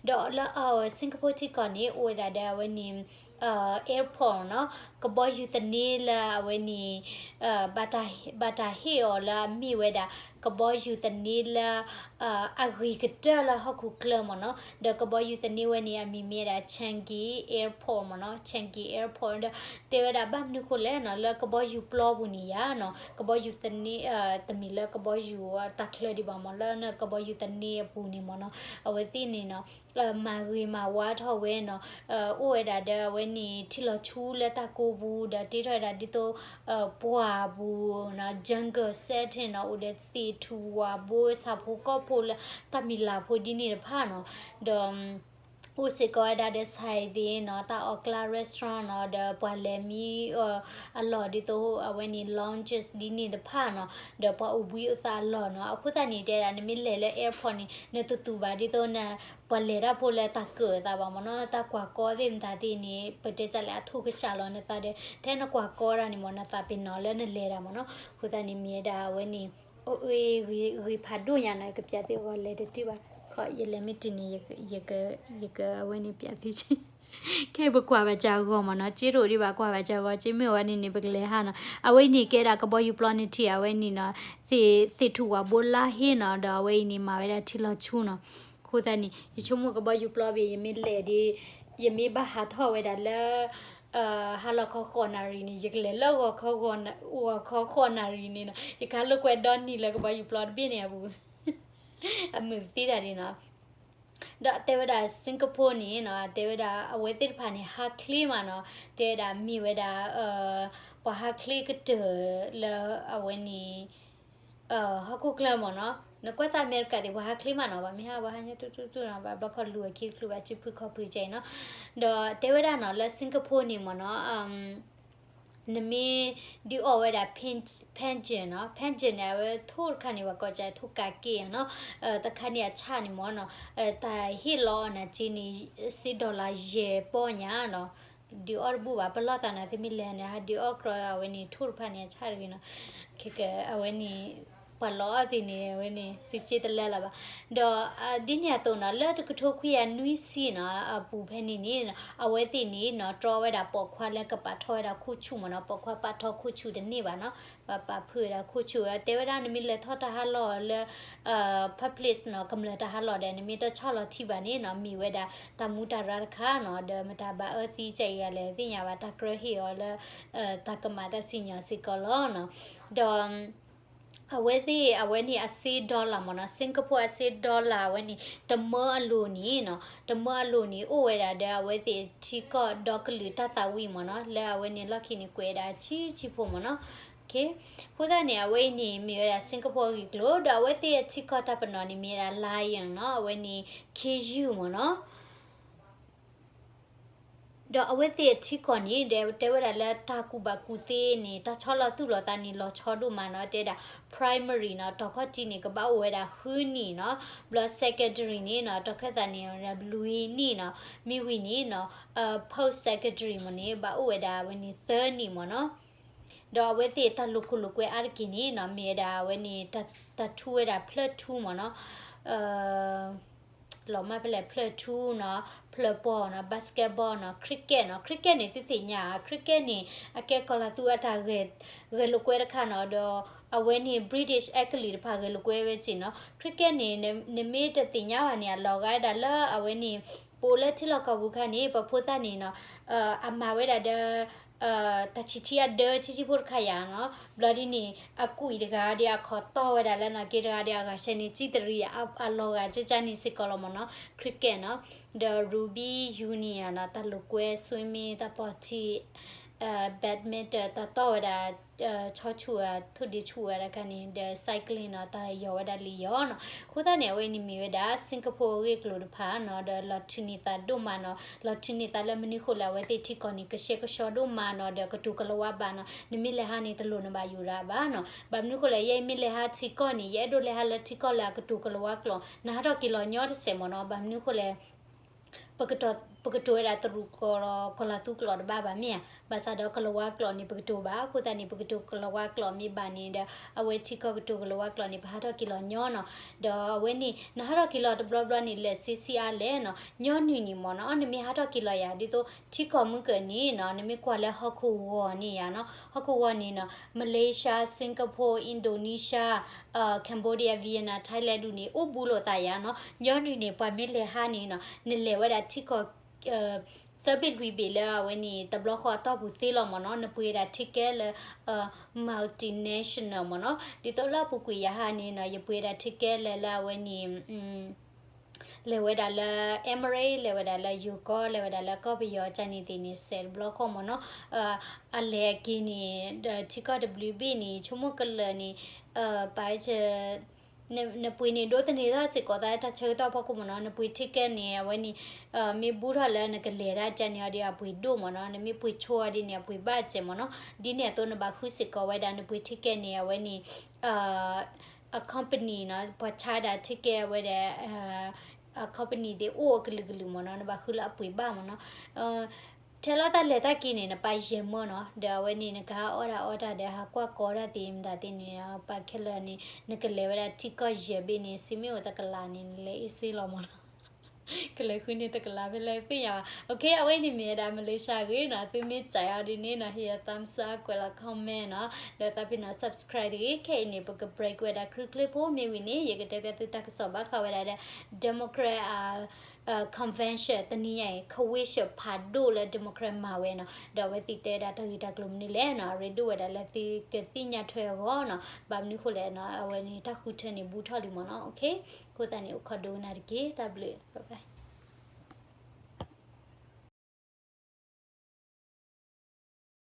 ဒီးလၢ Singapore ထံကီၢ်န့ၣ် အိၣ်ဝဲဒၣ်ဒီးအဝဲန့ၣ် airport နီၤ, ကဘီယူၤသန့လၢအဝဲန့ၣ် ဘၣ်တၢ်ဟ့ၣ်အီၤလၢအမ့ၢ်ဝဲဒၣ် ကဘီယူၤသန့လၢ အဂ့ၤကတၢၢ်လၢဟီၣ်ခိၣ်ချၢမ့ၢ်နီၤ, ဒီးကဘီယူၤသန့ဝဲန့ၣ် အမံၤမ့ၢ်ဝဲဒၣ် Changi Airport မ့ၢ်နီၤ, Changi Airport ဒီး တဲဝဲဒၣ်ဘၣ်မနုၤဃိလဲၣ်နီၤ, လၢကဘီယူၤပျီပူၤန့ၣ်ယါနီၤ, ကဘီယူၤသန့ တမ့ၢ်လၢကဘီယူၤတၢ်ချၢဒံးဘၣ်မ့ၢ် လၢကဘီယူၤသန့အပူၤန့ၣ်မ့ၢ်နီၤ, အဝဲသ့ၣ်န့ၣ်နီၤ မၤဂ့ၤမၤဝါထီၣ်ဝဲနီၤ, အိၣ်ဝဲဒၣ်ဒီးအဝဲန့ၣ် ထံလီၤဆူလၢတၢ်ကိးပူၤ ဒီးတ့ထီၣ်ဝဲဒၣ်ဒ်သိး ပှၢ်ပူၤနီၤ, jungle setting နီၤ, အိၣ်ဒီးသ့ၣ်ထူၣ်ဝၣ်ဘိ ဆၣ်ဖိကီၢ်ဖိလၢတၢ်မံၤလၤဖိဒ်န့ၣ်တဖၣ်နီၤ, ဒီး အိၣ်စ့ၢ်ကီးဝဲဒၣ်ဒီး ဆိုင်သ့ၣ်နီၤ, တၢ်အီၣ်ကျါ restaurant နီၤ, ဒီးပှၤလဲၤမံအလီၢ်ဒ်သိး အဝဲန့ၣ် lounges ဒ်န့ၣ်တဖၣ်နီၤ, ဒီးပှၤအိၣ်ဘှံးအိၣ်သါအလီၢ်နီၤ, အဃိသတးန့ၣ် တဲဒၣ် နမ့ၢ်လဲၤလၢ airport န့ၣ် နတတူၢ်ဘၣ်ဒ်သိးန ပှၤလဲၤတၢ်ဖိလၢတၢ်ကၢၣ်အသးဘၣ်မ့ၢ်နီၤ, တၢ်ကွၢ်ကီသ့ၣ်မတၤသ့ၣ်န့ၣ် ပတဲတၢ်လဲၣ် အထူၣ်ကစၢ်လီၤနသးဒီး ထဲနကွၢ်ကီတၢ်န့ၣ်မ့ၢ် နသးပ့ၤနီၣ်လၢနလဲၤတၢ်မ့ၢ်နီၤ, အဃိသတးန့ၣ် မ့ၢ်ဝဲဒၣ်အဝဲန့ၣ် အိၣ်ဂ့ၤဖးဒိၣ်ညါနီၤ, ကပျးသုအဂီၢ်လဲၤတတုၤဘၣ်, ခီယလဲၤမ့ၢ်တုၤန့ၣ် ယကအဝဲန့ၣ်ပျးသု, ခဲအံၤပကွၢ်ဘၣ်စၢ်ဂီၤမ့ၢ်နီၤ, က့တအိၣ်ဒံးဘၣ် ကွၢ်ဘၣ်စၢ်ဂီၤ က့မ့ၢ်အိၣ်ဝဲန့ၣ်န့ၣ် ပကလဲၤဟါနီၤ, အဝဲအံၤန့ၣ်ကဲဒၣ်ကဘီယူၤပျီန့ၣ်ထံၣ် အဝဲန့ၣ်နီၤ, သ့ၣ်ထူၣ်ဝၣ်ဘိလါဟ့နီၤ, ဒီးအဝဲအံၤန့ၣ်မၤဝဲဒၣ်ထံလီၤဆူနီၤ, အဃိသတးန့ၣ် ယဆိကမိၣ်ကဘီယူၤပျီဘ့ၣ် ယမ့ၢ်လဲၤဒီး ယမ့ၢ်ဘၣ်ဟးထီၣ်ဝဲဒၣ်လၢ ဟါလီၤခီဃိးနၣ်ရံၣ်န့ၣ် ယကလဲၤလၢ ဂီၤခီဃိးနၣ်ရံၣ်န့ၣ်နီၤ, ယကဟးလိာ်ကွဲဒီနံၤလၢကဘီယူၤပျီတဘ့ၣ်န့ၣ်အပူၤ, အမုာ်သ့တၢ်ဒ်နီၤ, ဒီးတဲဝဲဒၣ် Singapore န့ၣ်နီၤ, တဲဝဲဒၣ်အဝဲသ့ၣ်တဖၣ်န့ၣ် ဟးချ့မးနီၤ, တဲဝဲဒၣ်မ့ၢ်ဝဲဒၣ် ပှၤဟးချ့ကတၢၢ်လၢအဝဲန့ၣ် ဟီၣ်ခိၣ်ချၢမ့ၢ်နီၤ, နကွၢ်စၢ်အမဲရကၤသ့ၣ် ပှၤဟးချ့မးနီၤ, ဘၣ်မ့ၢ်ဟး ပှၤဟးညါတူၢ်တူၢ်တူၢ်နီၤ, ဘၣ်ဘျီခီလူၤအခံတချုးဘၣ် စုဖုခီၣ်ဖုကဲအံၤနီၤ, ဒီးတဲဝဲဒၣ်နီၤ လၢ Singapore န့ၣ်မ့ၢ်နီၤ, နမ့ၢ်ဒုးအီၣ်ဝဲဒၣ် pension နီၤ, pension န့ၣ် အဝဲထိၣ်တခါန့ၣ် ပှၤကိးကးထိၣ်ကးက့ၢ်နီၤ, တခါန့ၣ်အဆၣ်န့ၣ်မ့ၢ်နီၤ, တၢ်ဟ့ၣ်လီၤအီၣ်နၤက့န့ၣ် စ့ dollar ယဲၢ်ပီညါနီၤ, ဒုးအီၣ်တဘူၣ်ဘၣ်, ပလီၢ်သးနၤ သုမ့ၢ်လဲၤန့ၣ် ဟးဒုးအီၣ်ကြီအဝဲန့ၣ် ထိၣ်တဖၣ်န့ၣ် အဆၣ်တဂ့ၤနီၤ, ခဲကဲ အဝဲန့ၣ် ပှၤလီၤအီၣ်သ့ၣ်န့ၣ် အဝဲန့ၣ် သုစ့တလၢလၢၤဘၣ်. ဒီးဒ်န့ၣ်အသိးနီၤ လၢတကထိခွံကယၤနွံဆံနီၤ အပူၤဖဲန့ၣ်န့ၣ် အဝဲသ့ၣ်န့ၣ်နီၤ တြီဝဲဒၣ်ပိာ်ခွါလၢကပာ်ထီၣ်ဝဲဒၣ်ခိၣ်ဆူၣ်မ့ၢ်နီၤ, ပိာ်ခွါပာ်ထီၣ်ခိၣ်ဆူၣ်တန့ၢ်ဘၣ်နီၤ, ပာ်ဖုးဝဲဒၣ်ခိၣ်ဆူၣ် တဲဝဲဒၣ်နမ့ၢ်လဲၤထီၣ်တၢ်ဟးလီၢ်လၢ public နီၤ ကမျၢၢ်တၢ်ဟးလီၢ်ဒီး နမ့ၢ်တဆီၣ်လီၤထံဘၣ်န့ၣ်နီၤ မ့ၢ်ဝဲဒၣ်တၢ်မူတၢ်ရၢတခါနီၤ, ဒီးမတၤဘၣ်အၢသံကဲအံၤဂၤလဲၣ်သ့ၣ်ညါဘၣ် တၢ်ကြၢးဟ့ၣ်အီၤလၢ တၢ်ကမၣ်တၢ်စံၣ်ညီၣ်စ့ၢ်ကီးလီၤနီၤ. ဒီး အဝဲသ့ၣ်အဝဲန့ၣ်အစ့ dollar မ့ၢ်နီၤ, Singapore အစ့ dollar အဝဲန့ၣ် တမၢအလိၤန့ၣ်နီၤ, တမၢအလိၤန့ၣ် အိၣ်ဝဲဒၣ်ဒီးအဝဲသ့ၣ်ထံကီၢ်ဒီကလုာ်တၢ်သးဝံၣ်မ့ၢ်နီၤ, လၢအဝဲန့ၣ်လီၢ်ခံန့ၣ် ကွဲးဒၣ်ဆံးဆံးဖိမ့ၢ်နီၤ. အဃိသတးန့ၣ် အဝဲအံၤန့ၣ် မ့ၢ်ဝဲဒၣ် Singapore အဂ့ၢ်အကျိၤ, ဒီးအဝဲသ့ၣ်အထံကီၢ်တၢ်ပနီၣ်န့ၣ် မ့ၢ်ဝဲဒၣ် lion နီၤ, အဝဲန့ၣ် ခ့ယုၢ်မ့ၢ်နီၤ. ဒီးအဝဲသ့ၣ်အထံကီၢ်န့ၣ် ဒီးတဲဝဲဒၣ်လၢတၢ်ကူၣ်ဘၣ်ကူၣ်သ့န့ၣ် တၢ်ဆီလီၤသူၣ်လီၤသးန့ၣ် လီၤဆီဒိၣ်မးနီၤ, တဲဒၣ် primary နီၤ, တီၤခီၣ်ထံးန့ၣ် ကဘၣ်အိၣ်ဝဲဒၣ်ဃုနံၣ်နီၤ, ဘျီ secondary န့ၣ်နီၤ, တီၤခၢၣ်သးန့ၣ် လွံၢ်နံၣ်နီၤ, မ့ၢ်ဝံၤန့ၣ်နီၤ, post secondary မ့ၢ်န့ၣ် ဘၣ်အိၣ်ဝဲဒၣ်အဝဲန့ၣ်သၢနံၣ်မ့ၢ်နီၤ. ဒီးအဝဲသ့ၣ်တၢ်လိာ်ခိၣ်လိာ်ကွဲအါတက့ၢ်န့ၣ်နီၤ, မ့ၢ်ဝဲဒၣ်အဝဲန့ၣ် တၢ်ထူဝဲဒၣ်ဖျၢၣ်ထူမ့ၢ်နီၤ, လီၤမၢ်ဖဲလဲၣ် ဖျၢၣ်ထူနီၤ, ဖျၢၣ်ပီၢ်နီၤ, basketball နီၤ, cricket နီၤ, cricket န့ၣ် သုသ့ၣ်ညါဧါ, cricket န့ၣ် အကဲကီၤလၤသူအတၢ်ဂဲၤလိာ်ကွဲတခါနီၤ, ဒီးအဝဲန့ၣ် British အဲကလံးတဖၣ်ဂဲၤလိာ်ကွဲဝဲက့ၢ်နီၤ, cricket န့ၣ် နမ့ၢ်တသ့ၣ်ညါဘၣ်န့ၣ် အလီၤဂာ်ဝဲဒၣ်လၢအဝဲန့ၣ် ပအိၣ်လၢထံလီၢ်ကီၢ်ပူၤခါန့ၣ် ပဖိသၣ်န့ၣ်နီၤ, အမၤဝဲဒၣ်ဒီး တၢ်ဆံးထံအဒၢဆံးဆံးဖိတခါယၤနီၤ, ဘျီဒ်န့ၣ် အကွံာ်တဂၤဒီးအခီၣ်တီၢ်ဝဲဒၣ်လၢနီၢ်က့တဂၤဒီးအဂၤဆဲန့ၣ် ကံတရံး အလီၤဂာ်ကၢ်ကၢ်န့ၣ်စ့ၢ်ကီးလီၤမ့ၢ်နီၤ, cricket နီၤ, ဒီး rugby union နီၤ, တၢ်လိာ်ကွဲ swimming တၢ်ပီၢ်ထံ badminton တၢ်တီၢ်ဝဲဒၣ် ဆီဆူၣ်ဧါ ထိၣ်ဒ့ဆူၣ်ဧါတခါန့ၣ် ဒီး cycling နီၤ, တၢ်ယီၤဝဲဒၣ်လံာ်ယီၤနီၤ, အဃိသတးန့ၣ် အဝဲန့ၣ်မ့ၢ်ဝဲဒၣ် Singapore အဂ့ၢ်အကျိၤတဖၣ်နီၤ, ဒီးလီၤထုးန့ၢ်သးဒိၣ်မးနီၤ, လီၤထုးန့ၢ်သးလၢမနုၤဃိလဲၣ် အဝဲသ့ၣ်ထံကီၢ်န့ၣ် ကဆှဲကဆှီဒိၣ်မးနီၤ, ဒီးကတိၤကလၤဝါဘၣ်နီၤ, နမ့ၢ်လဲၤဟးန့ၣ် တလိၣ်နဘၣ်ယိၣ်ဒၣ်ဘၣ်နီၤ, ဘၣ်မနုၤဃိလဲၣ် ယဲအံၤမ့ၢ်လဲၤဟးထံကီၢ်န့ၣ် ယအဲၣ်ဒိးလဲၤဟးလၢထံကီၢ်လၢအကတိၤကလၤဝါကျိာ်, နဟးထီၣ်က့ၤလီၤညီတစဲးမ့ၢ်နီၤ, ဘၣ်မနုၤဃိလဲၣ် ပကတိၤဝဲဒၣ်တရူးကီၢ်လီၤ ကီၤလၤသူကျိာ်တဘၣ်ဘၣ်မ့ၢ်ဧါ, ဘၣ်ဆၣ်ဒီးကလၤဝါကျိာ်န့ၣ် ပကတိၤဘၣ်, အဃိသတးန့ၣ် ပကတိၤကလၤဝါကျိာ်မ့ၢ်ဘၣ်န့ၣ်ဒီး အဝဲထံကီၢ်ကတိၤကလၤဝါကျိာ်န့ၣ် ပဟးထီၣ်က့ၤလီၤညီနီၤ, ဒီးအဝဲန့ၣ် နဟးထီၣ်က့ၤလီၤတဘျီဘျီန့ၣ် လဲၤစ့စ့အါလဲၣ်နီၤ, ညီနုၢ်န့ၣ်မ့ၢ်နီၤ, နမ့ၢ်ဟးထီၣ်က့ၤလီၤယၤ ဒ်သိးထံကီၢ်မုၢ်ကၢၢ်န့ၣ်နီၤ, နမ့ၢ်ကွၢ်လၢဟီၣ်ခိၣ်ဂီၤန့ၣ်ယၤနီၤ, ဟီၣ်ခိၣ်ဂီၤန့ၣ်နီၤ, Malaysia, Singapore, Indonesia, Cambodia, Vietnam, Thailand ဒူၣ်န့ၣ် အိၣ်ဘူးလိာ်သးယၤနီၤ, ညီနုၢ်န့ၣ် ပှၤမ့ၢ်လဲၤဟးန့ၣ်နီၤ, နလဲၤဝဲဒၣ်ထံကီၢ် သၢဘ့ၣ်လွံၢ်ဘ့ၣ်လၢအဝဲန့ၣ် တဘျီဃီအတီၢ်ပူၤသ့လီၤမ့ၢ်နီၤ, နပှ့ၤဝဲဒၣ် ticket လၢ multinational မ့ၢ်နီၤ, ဒ်သိးလၢအပူၤကွံာ်ယဟးန့ၣ်နီၤ, ယပှ့ၤဝဲဒၣ် ticket လၢ လၢအဝဲန့ၣ် လဲၤဝဲဒၣ်လၢ Emirates, လဲၤဝဲဒၣ်လၢယိၤကီၢ်, လဲၤဝဲဒၣ်လၢကီၢ်ပယီၤ ကန့ၣ်သ့ၣ်န့ၣ် စဲးတဘျီဃီမ့ၢ်နီၤ, အလဲၤအက့ၤန့ၣ် ဒီးထံကီၢ်တဘျုးဘ့ၣ်န့ၣ် ဆိကမိၣ်ကလၢာ်န့ၣ် ပ နပှ့ၤန့ၣ် ဒိးသန့ၤထီၣ်စ့ၢ်ကီးသးတၢ်ဆၢကတီၢ်ဖီခိၣ်မ့ၢ်နီၤ, နပှ့ၤ ticket န့ၣ် အဝဲန့ၣ် မ့ၢ်ဘူးထီၣ်လၢနကလဲၤတၢ်ကန့ၣ်အီၤဒီး အပှ့ၤဒိၣ်မ့ၢ်နီၤ, နမ့ၢ်ပှ့ၤဆိအီၤဒ်န့ၣ် အပှ့ၤဘၣ်စဲးမ့ၢ်နီၤ, ဒ်န့ၣ်အသိးနဘၣ်ဃုစ့ၢ်ကီးဝဲဒၣ် နပှ့ၤ ticket န့ၣ် အဝဲန့ၣ် အ company နီၤ, ပှၤဆါဒၣ် ticket အဝဲဒၣ် အ company သ့ၣ်အိၣ်အကလုာ်ကလုာ်မ့ၢ်နီၤ, နဘၣ်ဃုလၢအပှ့ၤဘၣ်မ့ၢ်နီၤ. ထဲလီၤတၢ်လဲၤတၢ်က့ၤန့ၣ် နပာ်ယဲၢ်မၢနီၤ, ဒီးအဝဲန့ၣ် နကဟးအီၣ်တၢ်အီတၢ်ဒီး ဟးကွၢ်ကီတၢ်သ့ၣ်မတၤသ့ၣ်န့ၣ် ပာ်ခဲလၢာ်န့ၣ် နကလဲၤဝဲဒၣ်ထံကီၢ်ယဲၢ်ဘ့ၣ်န့ၣ် စ့မ့ၢ်အိၣ်တကလးန့ၣ် နလဲၤအ့ၣ်စ့လီၤမ့ၢ်နီၤ. ကလဲၤဃုန့ၢ်တကလးဖဲလဲၣ်သ့ၣ်ညါဘၣ်. OK, အဝဲန့ၣ်မ့ၢ်ဝဲဒၣ် Malaysia ဂ့ၢ်နီၤ, သုမ့ၢ်စံးအီၤဒ်န့ၣ်နီၤ ဟ့ၣ်ယၤ thumbs up ကွဲးလီၤ comment နီၤ, ဒီးသးပ့ၤနီၤ subscribe တဂ့ၤ. ခဲအံၤန့ၣ် ပက break ဝဲဒၣ် ခရံာ်ချ့ဖိ မ့ၢ်ဝံၤန့ၣ် ယကတဲပျးသုတၢ်ကစီၣ်ဘၣ်ဃးဝဲဒၣ်ဒီး Democrat convention တနံၤညါအံၤ convention ဖးဒိၣ်လၢ Democrat မၤဝဲနီၤ, ဒီးအဝဲသ့ၣ်တဲဒၣ်တၢ်ဂ့ၢ်တၢ်ကျိၤမနုၤလဲၣ်နီၤ, အရ့ဒိၣ်ဝဲဒၣ်လၢသုကသ့ၣ်ညါထွဲအဂီၢ်နီၤ, ဘၣ်မနုၤဃိလဲၣ်နီၤ, အဝဲန့ၣ်တၢ်ဃုထၢန့ၣ်ဘူးထီၣ်လံမ့ၢ်နီၤ. OK, အဃိသတးန့ၣ် အိၣ်ခိးဒိကနၣ်တက့ၢ်, တၢ်ဘျုး, bye bye.